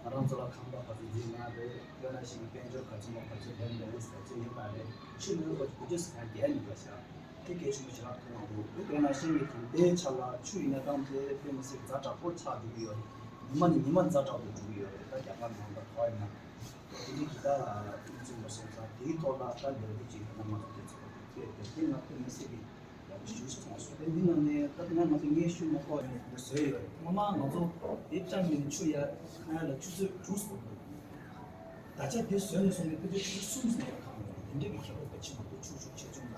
ང་རང་ཚོ་ལ་ཁང་པ་ག་ཚོད་འཛིན་ན་རེད། དཔེར་ན་ཞིག་དཔལ་འབྱོར་ག་ཚོད་མ་ག་ཚོད་ལྡན་ལྡན་ཟེར་ཚོད་ཡིན་པ་རེད། ཆུ་མེད་པ་དུས་ཚོད་ཟེར་ཡང་བསྡད་མི་དགོས་ཤག་དེ་གལ་ཆེན་པོ་ཞེ་དྲག་མཐོང་གི་འདུག་དཔེར་ན་ཤིང་གི་དང་དེའི་ཆ་ལ་ཆུ་ཡིན་ན་ད་དེ་དཔེ་མི་སྲིད་ཛ་དྲག་པོ་ཆགས་འགྲོ་གི་ཡོད་རེད། ཉི་མ་ནས་ཉི་མ་ཛ་དྲག་ཏུ་འགྲོ་གི་ཡོད་རེད། ད་རྒྱ་གར་ནང་ད་ག་བ་ཡིན་ན། དེ་འདྲའི་གི་ད་ཉིན་མཚན་ལ་སོང་ཙང་དེའི་ཐོག་ལ་ད་ལས་འགུལ་ཅིག་ཡོད་ན་ང་ཚོ་དེ་ཚོ་དེ་དེ་དེ་ང་དཔེ་མི་སྲིད་གི་ཡག་པོ་ཞེ་པོ་ཅིག་མཐོང་སོང་། དེ་འདི་ནང་ནས་ད་ང་ང་ཚོ་ངས་ཞུ་མ་ཁོག་ནས་འདི་བཟོས་ཡོད་རེད། སྔོན་མ་ང་ཚོ་དེ་ཅང་མིན་ཆུ་ཡ་ཁ་ཡ་ལ་ཆུ་ཚོད་དྲུག་སོང་འདུག་ད་ཆ་དེ་བཟོས་ནས་སོང་ནས་ཕལ་ཆེར་ཆུ་ཚོད་གསུམ་ཙམ་ཡང་ཁག་མེད། དེ་འདྲའི་གི་ཁྱད་པར་དཔེ་ཆེན་པོ་འདུག་ཆུ་ཆུ་ཆེ་ཆུང་ལ།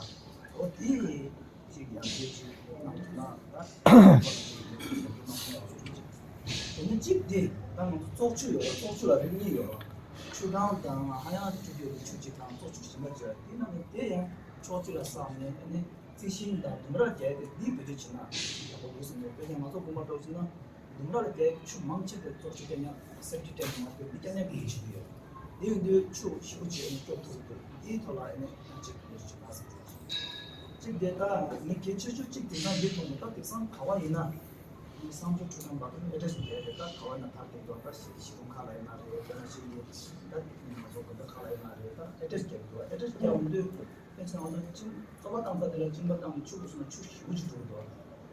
འོ་དེ་ཅིག་ཡང་དེ་ཅིག་གནང་ཐུབ་ན་ད་དེ་ནི་གཅིག་དེ་ད་ང་ཚོ་བཙོག་ཆུ་ཡོད་ར། བཙོག་ཆུ་ལ་རིགས་གཉིས་ཡོད་ར། ཆུ་གང་དང་ཧ་ཡང་ཆུ་རྒྱུ་གི་ཆུ་གཅིག་དང་བཙོག་ཆུ་གཞན་པ་གཅིག་ར། དེ་ནང་ནས་དེ་ཡང་ཕྱོགས་གཅིག་ལ་བསགས་ནས་ཨ་ནི་རྩི་ཤིང་དང་ལྡུམ་ར་བརྒྱབ་སྟེ་འདི་བེད་སྤྱོད་བྱས་ན་ཡག་པོ་འདུག་བསམ་གྱི་འདུག་དཔེར་ན་ང་ཚོ་དགོན་པ་འགྲོ་ཕྱིན་ན་ལྡུམ་ར་ལ་བརྒྱབ་ཆུ་མང་ཆེ་དེ་བཙོག་ཆུ་སྐྱེལ་ཉག་སེབ་ཊིག་ཊེང་མ་གཏོགས་འདི་སྐྱེལ་ཉག་གི་ཆུ་ཡོད། དེ་ཡིན་དུས་ཆུ་ཞེ་པོ་ཅིག་ཨ་ནི་སྐྱོབ་ཐུབ་ཀྱི་འདུག་དེའི་ཐོག་ལ་ཨ་ནི་ང་ཅིག་ག་ལེར་ཞུ་ན་ཟེར་གྱི་འདུག་གཅིག་དེ་ད་ངས་གལ་ཆེ་ཤོས་གཅིག་དེང་སང་འདི་མཐོང་གི་ད་དེང་སང་ག་བ་ཡིན་ན་ངས་བསམ་ཚུལ་འཁྲུལ་ན་མ་གཏོགས་ཨེ་ཌི་རེ་སི་རྒྱག་རེད། ད་ག་བ་ཡིན་ན་ད་དེ་འདྲ་ད་གཞིས་གཞིས་གྲོང་ཁག་ལ་ཡིན་ན་རེད། དཔེར་ན་ཤིང་གི་ད་ང་ཚོ་དགོན་པ་ཁག་ལ་ཡིན་ན་རེད། ད་ཨེ་ཌི་རེ་སི་རྒྱག་གི་འདུག་ཨེ་ཌི་རེ་སི་རྒྱག་འོང་དུས་དཔེ་ཆ་ང་ཚོ་གཅིན་རྩོད་པ་བཏང་ས་དེ་ལ་གཅིན་པ་བཏང་ནས་ཆུ་བུད་སོང་ན་ཆུ་ཞེ་པོ་ཅིག་འགྲོ་གི་འདུག་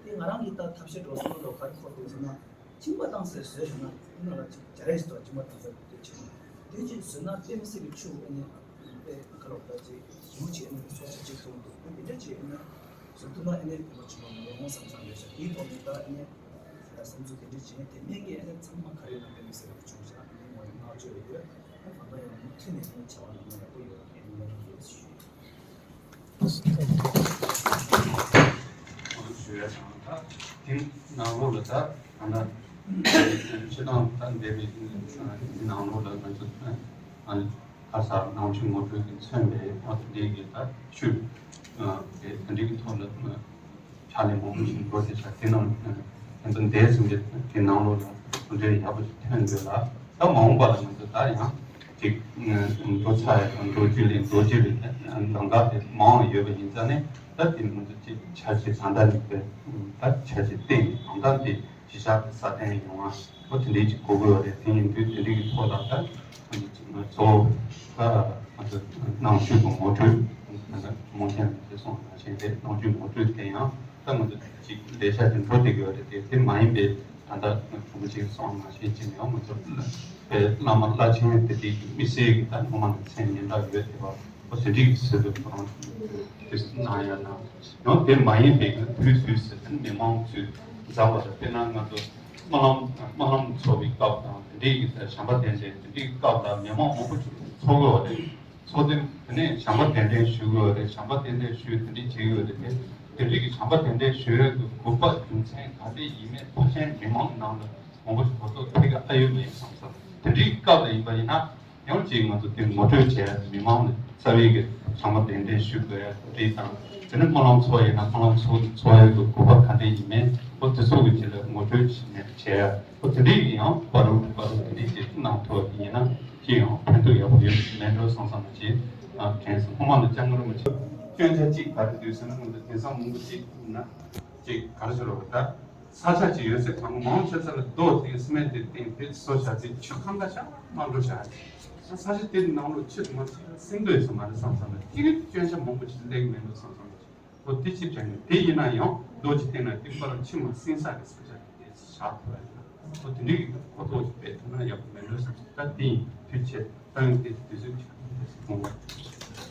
དེ་ང་རང་གིས་ད་ཐབས་ཤེས་འགྲོ་བསམ་བློ་ག་རེ་འཁོར་འདུག་ཟེར་ན། གཅིན་པ་བཏང་སའི་ཟས་ཞུ་ན་ཡིན་ན་ལ་ཅིག་སྦྱར་ཡས་སུ་གཅིན་པ་བཏང་ས་དེ་ཆེ་མོ་དེ་ཅིག་ཟོས་ན་དཔེ་མི་སྲིད་པའི་ཆུ་ཨ་ནི་དཔེ་ཁ་ལོ་ད་ཅིག་ཞིབ་ཅིག་ཨ་ནི་སོ་སོ་ཅིག་མཐོང་འདུག་དེ་འདྲ་ཅིག་ཨ་ནི་ཟོ་ཐུབ་ན་ཨ་ནི་དེ་མ་ཆུ་མ་མི་ཡོང་བསམ་བསམ་ཡོད་ཤག་དེའི་ཐོག་ནས་ད་ཨ་ནི་ད་སེམས་ཚོར་དེ་འདྲ་བྱས་དེ་སྨན་གྱི་ཨ་ནི་ཚང་མ་ག་རེ་ཡོད་ན་དཔེ་མི་སྲིད་ཡག་པོ་བྱུང་ཤག་ཨ་ནི་ངོ་ཡི་བསྔགས་བརྗོད་ཡོད། ཨ་ནི་ད་ལྟ་ཡང་མུ་མཐུད་ནས་ཨ་ནི་བྱ་བ་ནང་མ་ཡག་པོ་ཡོད་ཨ་ནི་སྨན་གྱི་ཡོད་ཞུ་ཡོད། ཞུ་ཡ་དང་ད་དེ་ནང་ལོགས་ལ་ད་ད་ལྟ་སྤྱི་བཏང་ད་འདས་པའི་ནང་ལོགས་ལ་ང་ཚོ་ཨ་ནི་ཁ་སང་ནང་ཆོས་ངོ་སྤྲོད་ཀྱིས་མཚོན་པའི་ཨ་དེ་འདྲའི་གི་ད་ཆོས་དེ་འདྲའི་གི་ཐོག་ལ་ཕྱག་ལས་མང་པོ་ཞིག་འགྲོ་བསྡད་ཤག་དེ་རྣམས་ད་འདས་ཟིན་པའི་དེ་ནང་ལོགས་ལ་གོ་འདྲ་ཡག་པོ་ཞིག་ཐོན་ཡོད་ལ། ད་མ་འོངས་པ་ལ་ང་ཚོ་ད་ཡང་ཅིག་འགྲོ་ཚར་ཡ་དང་འགྲོ་རྒྱུ་ལས་འགྲོ་རྒྱུ་ལས་ལམ་ཁ་དེ་མང་བ་ཡོད་པ་ཡིན་ཙང་ནས། ད་དེ་ང་ཚོ་ཅིག་འཆར་གཞི་ད་ལྟ་ནས་དེ་ད་འཆར་གཞི་བཏིང་ནས་ད་ལྟ་འདི་གཞི་བཞག་གི་སྲ་བརྟན་ཡོང་བ་འོ་དེ་འདྲའི་ཅིག་དགོས་ཀྱི་ཡོད་རེད། དེ་ཡིན་དུས་དེ་འདྲའི་གི་ཐོག་ལ་ད་ང་ཚོ་ཅིག་ང་ཚོ་ད་ང་ཚོ་ནང་ཆོས་ཀྱི་ངོ་སྤྲོད་ད་ལྟ་ཆུ་མོ་མཁན་ལགས་ཀྱིས་གསུངས་པ་ནང་བཞིན་རེད། ནང་ཆོས་ངོ་སྤྲོད་དེ་ཡང་ད་ང་ཚོ་ཅིག་ལས་འཆར་དེ་འགྲོ་བསྡད་ཀྱི་ཡོད་རེད། དེ་དེ་མ་ཡིན་པའི་ད་ལྟ་གྲོང་པ་ཅིག་སོང་མ་ཤེས་ཅི་ནས་ང་ཚོ་པའི་བླ་མ་བླ་ཆེན་དེ་དེ་མི་སེར་གྱི་ད་ངོ་མ་ནས་མཚན་སྙན་གྲགས་ཡོད་དེ་བ་ཁོ་དེ་འདྲའི་གི་ཚོད་དུ་ཁོ་རང་དེ་གནང་ཡ་ན་ཡང་དེ་མ་ཡིན་པའི་གི་དུས་དུས་སུ་དེ་མི་མང་ཚོས་འཛོམས་པ་དང་། དཔེར་ན་ང་ཚོ་སྨོན་ལམ་སྨོན་ལམ་ཚོགས་པའི་སྐབས་དང་དེ་འདྲའི་གི་བྱམས་པ་དད་ལྡན་དེ་འདྲའི་གི་སྐབས་ལ་མི་མང་མང་པོ་ཅིག་ཚོགས་ཀྱི་ཡོད་རེད། ཚོགས་དེ་དེ་ནས་བྱམས་པ་གདན་འདྲེན་ཞུ་དགོས་རེད། བྱམས་པ་གདན་འདྲེན་ཞུས་དེ་འདྲས་བྱེད་དགོས་རེད། དེ་དེ་འདྲས་ཀྱི་བྱམས་པ་གདན་འདྲེན་ཞུ་ཡས་ཀྱི་དགོས་པ་རྒྱུ་མཚན་ག་རེ་ཡིན་མིན་ཕལ་ཆེར་མི་མང་ནང་ལ་མང་པོ་ཞིག་གོ་རྟོགས་ཐེབས་ཀྱི་ཨ་ཡོད་མེད་བསམ་ས། དེ་འདྲའི་སྐབས་ལ་ཡིན་པ་ཡིན་ན་ཡང་ཅིག་ང་ཚོ་དེ་ངོ་སྤྲོད་བྱས། མི་མང་ལ་རྩ་བའི་གི་བྱམས་པ་གདན་འདྲེན་ཞུ་དགོས་ཡ་དེ་དང་། དེ་ནས་སྨོན་ལམ་ཚོགས་ཡིན་ན་སྨོན་ལམ་ཚོགས་ཚོགས་ཡས་ཀྱི་དགོས་པ་ག་འདྲས་ཡིན་མིན་འོ་དེ་ཚོ་གི་ཆེད་ལ་ངོ་སྤྲོད་བྱས་ནས་བྱས་ཡ། ཨོ་དེ་འདྲའི་ཡང་བར་དུ་བར་དུ་དེ་འདྲའི་བྱེད་གནང་ཐུབ་པ་ཡིན་ན་ཅི་ཡང་ཕན་ཐོགས་ཡག་པོ་ཡོད་མེད་འགྲོ་བསམ་བསམ་ཅིག་དྲན་སོང་། ཁོ་མ་ལ་ཅང་ག་རུ་མ་བྱེད། སྐྱོན་ཆ་གཅིག་ག་རེ་འདུག་ཟེར་ན་ང་ཚོ་དེང་སང་མང་པོ་ཅིག་ན་ཅིག་ག་རེ་ཟེར་རོ། ད་ས་ཆ་ཅིག་ཡོད་ཚད་གང་མང་ཆེ་ས་ལ་རྡོ་དེ་སི་མེན་ཊི་དེ་བཏིང་དེ་བཟོ་བྱ་ཚེ་ཆུ་ཁང་ཁ་ཤ་མ་འགྲོ་བྱ། ས་ཆ་དེ་ནང་ལོ་ཆུ་མ་ཆེ་སིང་དོད་སོ་མ་རེད་བསམ་བསམ་ལ་དེ་རིགས་སྐྱོན་ཆ་མང་པོ་ཅིག་སླེབས་མེད་འགྲོ་བསམ་བསམ་ལ། ཨོ་དེ་ཅི་དྲན་ནས་དེ་ཡིན་ན་ཡང་རྡོ་ཅིག་བཏིང་ན་དེ་པར་ཕྱི་མ་སིང་ས་གི་ས་ཆ་དེ་བཞག་ཐུབ་པ་ཡིན་ན། ཨོ་དེ་འདྲའི་གི་གོ་རྟོགས་ཅིག་སྤེལ་ཐུབ་ན་ཡག་པོ་མེད་འགྲོ་བསམ། ད་དེ་ཡིན་དུས་ཆེད་ད་ཡང་དེ་དུས་ཚོད་ཆགས་ཐུབ་པ་ཞིག་མཐོང་བ།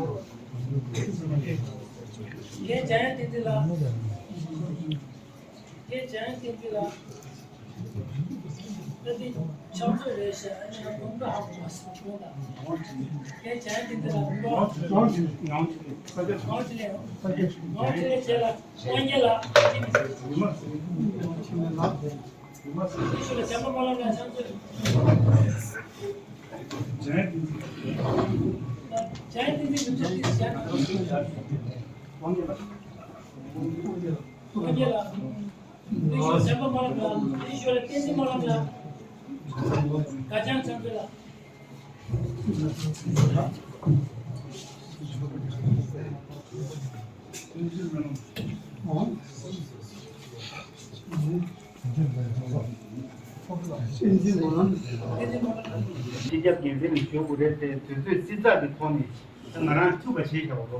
རྒན་འཇམ་དབྱངས་བསྟན་འཛིན་ལགས། རྒན་འཇམ་དབྱངས་བསྟན་འཛིན་ལགས། ད་ལྟའི་ཕྱག་མཛོད་རེད་ཤག་ཨ་ནི་ང་དགོངས་དག་ཧ་གོ་མ་སོང་གོང་དང་། རྒན་འཇམ་དབྱངས་བསྟན་འཛིན་ལགས་དགོངས་དག་ངག་དབང་འཕྲིན་ལས། ངག་དབང་འཕྲིན་ལས་རྗེ་ལགས། དབང་རྒྱལ་ལགས། ཡུལ་མ་ཟེར། ཡུལ་མ་ཟེར། ཡུལ་མ་ཟེར། ཤུ་ལ་བྱམས་པ་སྨོན་ལམ་ལ་ཕྱག་མཛོད། འཇམ་དབྱངས་བསྟན་འཛིན། འཇམ་དབྱངས་བསྟན་འཛིན་གྱི་མཛད་རྗེས་བཞག་དབང་རྒྱལ་ལགས། དབང་རྒྱལ་ལགས། དེ་ཞོར་བྱམས་པ་སྨོན་ལམ་ལ། དེ་ཞོར་བསྟན་འཛིན་སྨོན་ལམ་ལ། དགའ་ལྕམ་ཚང་ཚོ་ལ། སྤྱི་ཁྱབ་འགན་འཛིན་ནས་ཞུ་དགོས་རེད་དེ། དུས་ཚོད་བསྲི་ཚགས་ཀྱི་ཐོག་ནས་ང་རང་ཐུབ་པ་བྱས་བཞག་པ་རོ།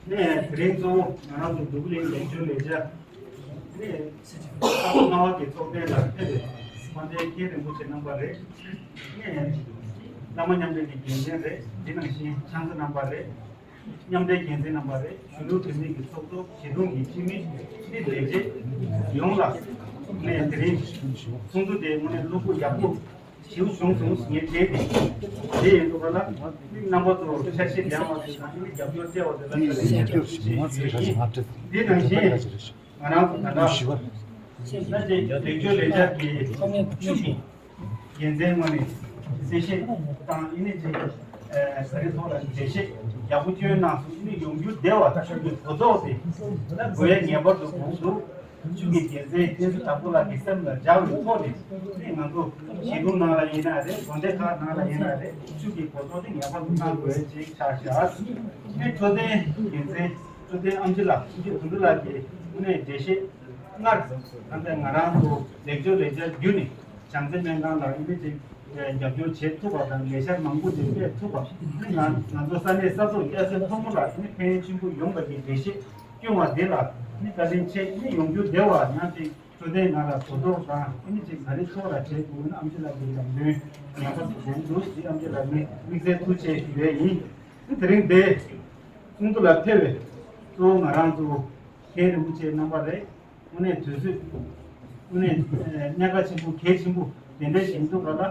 ནས་དེ་རིང་གཙོ་བོ་ང་རང་ཚོ་འདུག་གླིང་ལེགས་བཅོས་ལས་འཆར་ནས་ས་ཁོངས་ལྔ་པ་གི་ཚོགས་ཐེངས་ལ་ཕེབས་པའི་དབང་ཆེན་མཁན་རིན་པོ་ཆེ་རྣམ་པ་རེད། ནས་བླ་མ་མཉམ་འབྲེལ་གྱི་འགན་འཛིན་རེད། འདི་ནང་བཞིན་ཕྱག་མཛོད་རྣམ་པ་རེད། མཉམ་འབྲེལ་འགན་འཛིན་རྣམ་པ་རེད། གཞོན་ནུ་བུད་མེད་ཀྱི་ཚོགས་གཙོ་བྱེད་སྒྲུང་གི་སྤྱི་མི་ནི་ལས་བྱེད་ཡོངས་ལ་ནས་དེ་རིང་ཚོགས་འདུ་དེ་དངོས་གནས་བློ་སྤོབས་ཡག་པོ་ཞིག་བྱུང་སོང་ངས་བྱས་ཏེ། དེ་ཡིན་འདུག་ག་ལ་མི་རྣམ་པ་ཚོ་འཆར་གཞི་ལྡན་པ་དེ་དང་ཨ་ནི་རྒྱབ་སྐྱོར་སྤྲད་པ་དེ་ལ་བཀའ་དྲིན་ཆེ་ཞུ་ཡིན། འདི་ནང་བཞིན་ང་རང་ཚོ་ད་ལྟ་ད་ཅིག་ལེགས་བཅོས་ལས་འཆར་གྱི་བཅུ་གི་འགན་འཛིན་ངོས་ནས་གསལ་བཤད་དང་ཨ་ནི་ཅིག་ཨ་རི་ཐོག་ལ་འགྲེལ་བཤད་ཡག་པོ་བསྐྱོན་གནང་སོང་། ཨ་ནི་ཡོང་རྒྱུ་བདེ་བ་ཆོས་ཀྱི་གོ་རྟོགས་དེ་ད་དགོས་ཡ་ངེས་པར་དུ་དགོངས་འདུག་ཆུ་གི་རྒྱལ་མཚན་བསྟན་འཛིན་དྭགས་པོ་ལགས་ཀྱི་སེམས་ལ་འཇགས་པའི་ཐོག་ནས་ནི་ང་ཚོ་ཞི་ལུང་ནང་ལ་ཡིན་ན་རེད། དགོན་སྡེ་ཁག་ནང་ལ་ཡིན་ན་རེད། ཆུ་གི་གོ་རྟོགས་དེ་ངེས་པར་དུ་གནང་དགོས་ཅིག་ཆགས་བཞག་ནི་འཕྲོད་བསྟེན་རྒྱལ་མཚན་འཕྲོད་བསྟེན་ཨེམ་ཆི་ལགས། ཨེམ་ཆི་དོན་གྲུབ་ལགས་ཀྱིས་ནི་འགྲེལ་བཤད་སྔར་ད་ལྟ་ང་རང་ཚོ་ལེགས་བཅོས་ལས་འཆར་བརྒྱུད་ནས་བྱང་རྩེ་སྨན་ཁང་ལ་ཨེམ་ཆི་རྒྱབ་སྐྱོར་བྱེད་ཐུབ་པ་དང་ལས་འཆར་མང་པོ་ཞིག་སྤེལ་ཐུབ་པ། ང་ང་ཚོ་ས་གནས་ས་ཐོག་སྐྱ་སེར་ཕོ་མོ་ལ་ནི་ཕན་ཡོན་ཆེན་པོ་ཡོང་བ་གི་འགྲེལ་བཤད་སྐྱོན་བ་དེ་ལ་ནི་བཀའ་དྲིན་ཆེ། ནི་ཡོང་རྒྱུ་བདེ་བ་ཡང་ཅིག་འཕྲོད་བསྟེན་ནང་ལ་གོ་རྟོགས་དང་ཨེམ་ཆི་ག་རེ་ཕྱོགས་ལ་བྱེད་དགོས་ན་ཨེམ་ཆི་ལགས་ཀྱི་ལམ་སྟོན་ངེས་པར་དུ་དགོངས་འདུག་དེ་ཨེམ་ཆི་ལགས་ནི་དམིགས་བསལ་ཐུགས་རྗེ་ཞུ་ཡས་ཡིན། ནི་དེ་རིང་འདི་ཚོགས་འདུ་ལ་ཕེབས་པའི་གཙོ་བོ་ང་རང་ཚོ་མཁན་རིན་པོ་ཆེ་རྣམ་པ་རེད། དངོས་གནས་དུས་ཚོད་དངོས་གནས་ཨ་གནད་འགག་ཆེན་པོ་གལ་ཆེན་པོ་དེ་འདྲ་ཞིག་འདུག་ག་ལ།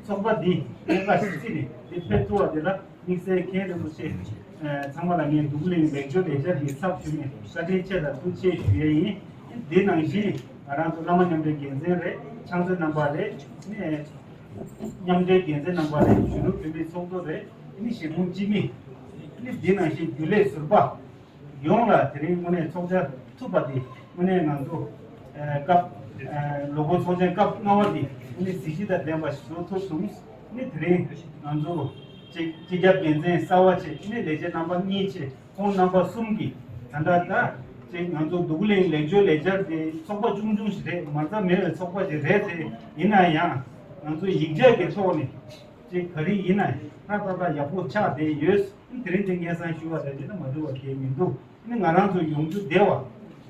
ཚོགས་པ་འདི་གནད་འགག་ཞིག་བརྩིས་ནས་འདི་ཕེབས་ཐུབ་པ་དེ་ལ་དམིགས་བསལ་མཁན་རིན་པོ་ཆེ་ཨ་ཚང་མ་ལ་ངས་འདུག་གླིང་ལེགས་བཅོས་ལས་འཆར་གྱི་ཚབ་ཞུས་ནས་བཀའ་དྲིན་ཆེ་དང་ཐུགས་རྗེ་ཆེ་ཞུ་ཡས་ཡིན། འདི་ནང་བཞིན་ང་རང་ཚོ་བླ་མ་མཉམ་འབྲེལ་འགན་འཛིན་རེད། ཕྱག་མཛོད་རྣམ་པ་རེད། ནས་མཉམ་འབྲེལ་འགན་འཛིན་རྣམ་པ་རེད། གཞོན་ནུ་བུད་མེད་ཚོགས་གཙོ་རེད། ནི་ཞི་ཁུངས་སྤྱི་མི་ནི་འདི་ནང་བཞིན་རྒྱུན་ལས་ཟུར་པ་ཡོངས་ལ་དེ་རིང་དངོས་གནས་ཚོགས་བཅར་ཐུབ་པ་དེ་དངོས་གནས་ང་ཚོ་ཨ་སྐབས་ཨ་ལོ་འཁོར་ཚོགས་ཆེན་སྐབས་ལྔ་པ་དེ་དངོས་གནས་གཟི་བརྗིད་དང་ལྡན་པ་ཞིག་བཟོ་ཐུབ་སོང་། ནི་དེ་རིང་ང་ཚོ་སྤྱི་སྤྱི་ཁྱབ་འགན་འཛིན་གསར་པ་བྱས་ནི་ལས་བྱེད་རྣམ་པ་གཉིས་བྱས་ཁོང་རྣམ་པ་གསུམ་གྱིས་ད་ལྟ་ད་ཅིག་ང་ཚོ་འདུག་གླིང་ལེགས་བཅོས་ལས་འཆར་དེ་ཚོགས་པ་ཆུང་ཆུང་ཞིག་རེད། མ་རྩ་མེད་པའི་ཚོགས་པ་ཞིག་རེད། དེ་ཡིན་ན་ཡང་ང་ཚོ་ཡིག་ཆ་གི་ཐོག་ནས་ཅིག་ག་རེ་ཡིན་ན་ཧྲ་ཏག་ཏག་ཡག་པོ་ཆགས་བསྡད་ཡོད། དེ་རིང་དེ་སྙན་སེང་ཞུ་བ་རེད་དེ་ན་མ་འགྲིག་པ་གལ་མི་འདུག་ནི་ང་རང་ཚོ་ཡོང་རྒྱུ་བདེ་བ་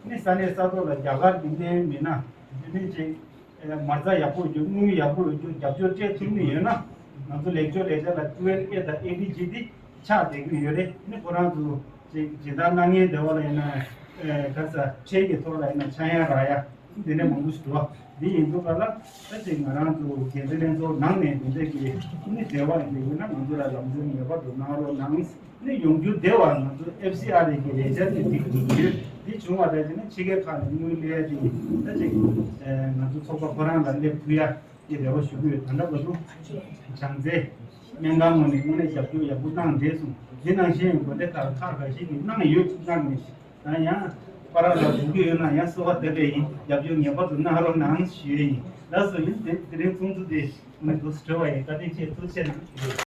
ནི་ས་གནས་ས་ཐོག་ལ་རྒྱ་གར་གྱི་གནད་ཡོད་མི་སྣ་དེ་ནས་ཅིག་མ་རྩ་ཡག་པོ་ཡོད་རྒྱུ་དངུལ་ཡག་པོ་ཡོད་རྒྱུ་རྒྱབ་སྐྱོར་སྤྲད་ཐུབ་ནི་ཡོད་ན་ང་ཚོ་ལེགས་བཅོས་ལས་འཆར་ལ་ཀིའུ་ཨེན་ཨེ་དང་ཨེ་ཌི་ཇི་དེ་ཆགས་བསྡད་ཀྱི་ཡོད་རེད། ནི་ཁོ་རང་ཚོ་ཅིག་སྦྱིན་བདག་གནང་མཁན་དེ་བ་ལ་ཡིན་ན་ག་ས་ཁྲལ་གྱི་ཐོག་ལ་ཡིན་ན་ཆག་ཡང་རག་ཡ། དེ་འདྲ་མང་པོ་ཞིག་འདུག་བ། འདི་ཡིན་འདུག་ག་ལ། ད་ཅིག་ང་རང་ཚོ་འགན་འཛིན་ལྷན་ཚོགས་ནང་ནས་དེ་འདྲ་གི་ནི་འབྲེལ་བ་ཡིན་པ་ཡིན་ན་ང་ཚོ་ལ་ལམ་སྟོན་ངེས་པར་དུ་གནང་རོགས་གནང་། ནི་ཡོང་རྒྱུ་བདེ་བ་ང་ཚོ་ཨེཕ་སི་ཨར་ཨེ་གི་ལས་འཆར་ནས་འགྲིག་གི་ཡོད། འདི་བྱུང་བ་ད་ཅིག་ནི་ཕྱི་རྒྱལ་ཁག་ནས་དངུལ་སླེབས་ཡ་དེ་ད་ཅིག་ང་ཚོ་ཚོགས་པ་ཁོ་རང་ལ་སླེབས་ཐུབ་ཡ་དེ་རེ་བ་ཞུ་གི་ཡོད། ད་ལྟ་བར་དུ་བྱང་རྩེ་སྨན་ཁང་ངོས་ནས་དངོས་གནས་རྒྱབ་སྐྱོར་ཡག་པོ་གནང་བསྡད་སོང་། འདི་ནང་བཞིན་དགོན་སྡེ་ཁག་ཁག་ཁ་ཤས་ཀྱིས་གནང་ཡོད། གནང་ནས། ད་ཡང་པ་ར་ལ་འགྲོ་གི་ཡོད་ན་ཡང་གསོལ་བ་འདེབས་པ་ཡིན། རྒྱབ་སྐྱོར་ངེས་པར་དུ་གནང་རོགས་གནང་ཞུ་ཡས་ཡིན། ལགས་སོ། ཡིན་དེ་དེ་རིང་ཚོགས་འདུ་དེ་མི་འདུག་གྲོལ་བ་ཡིན། བཀའ་དྲིན་ཆེ། ཐུགས་རྗེ་གནང་།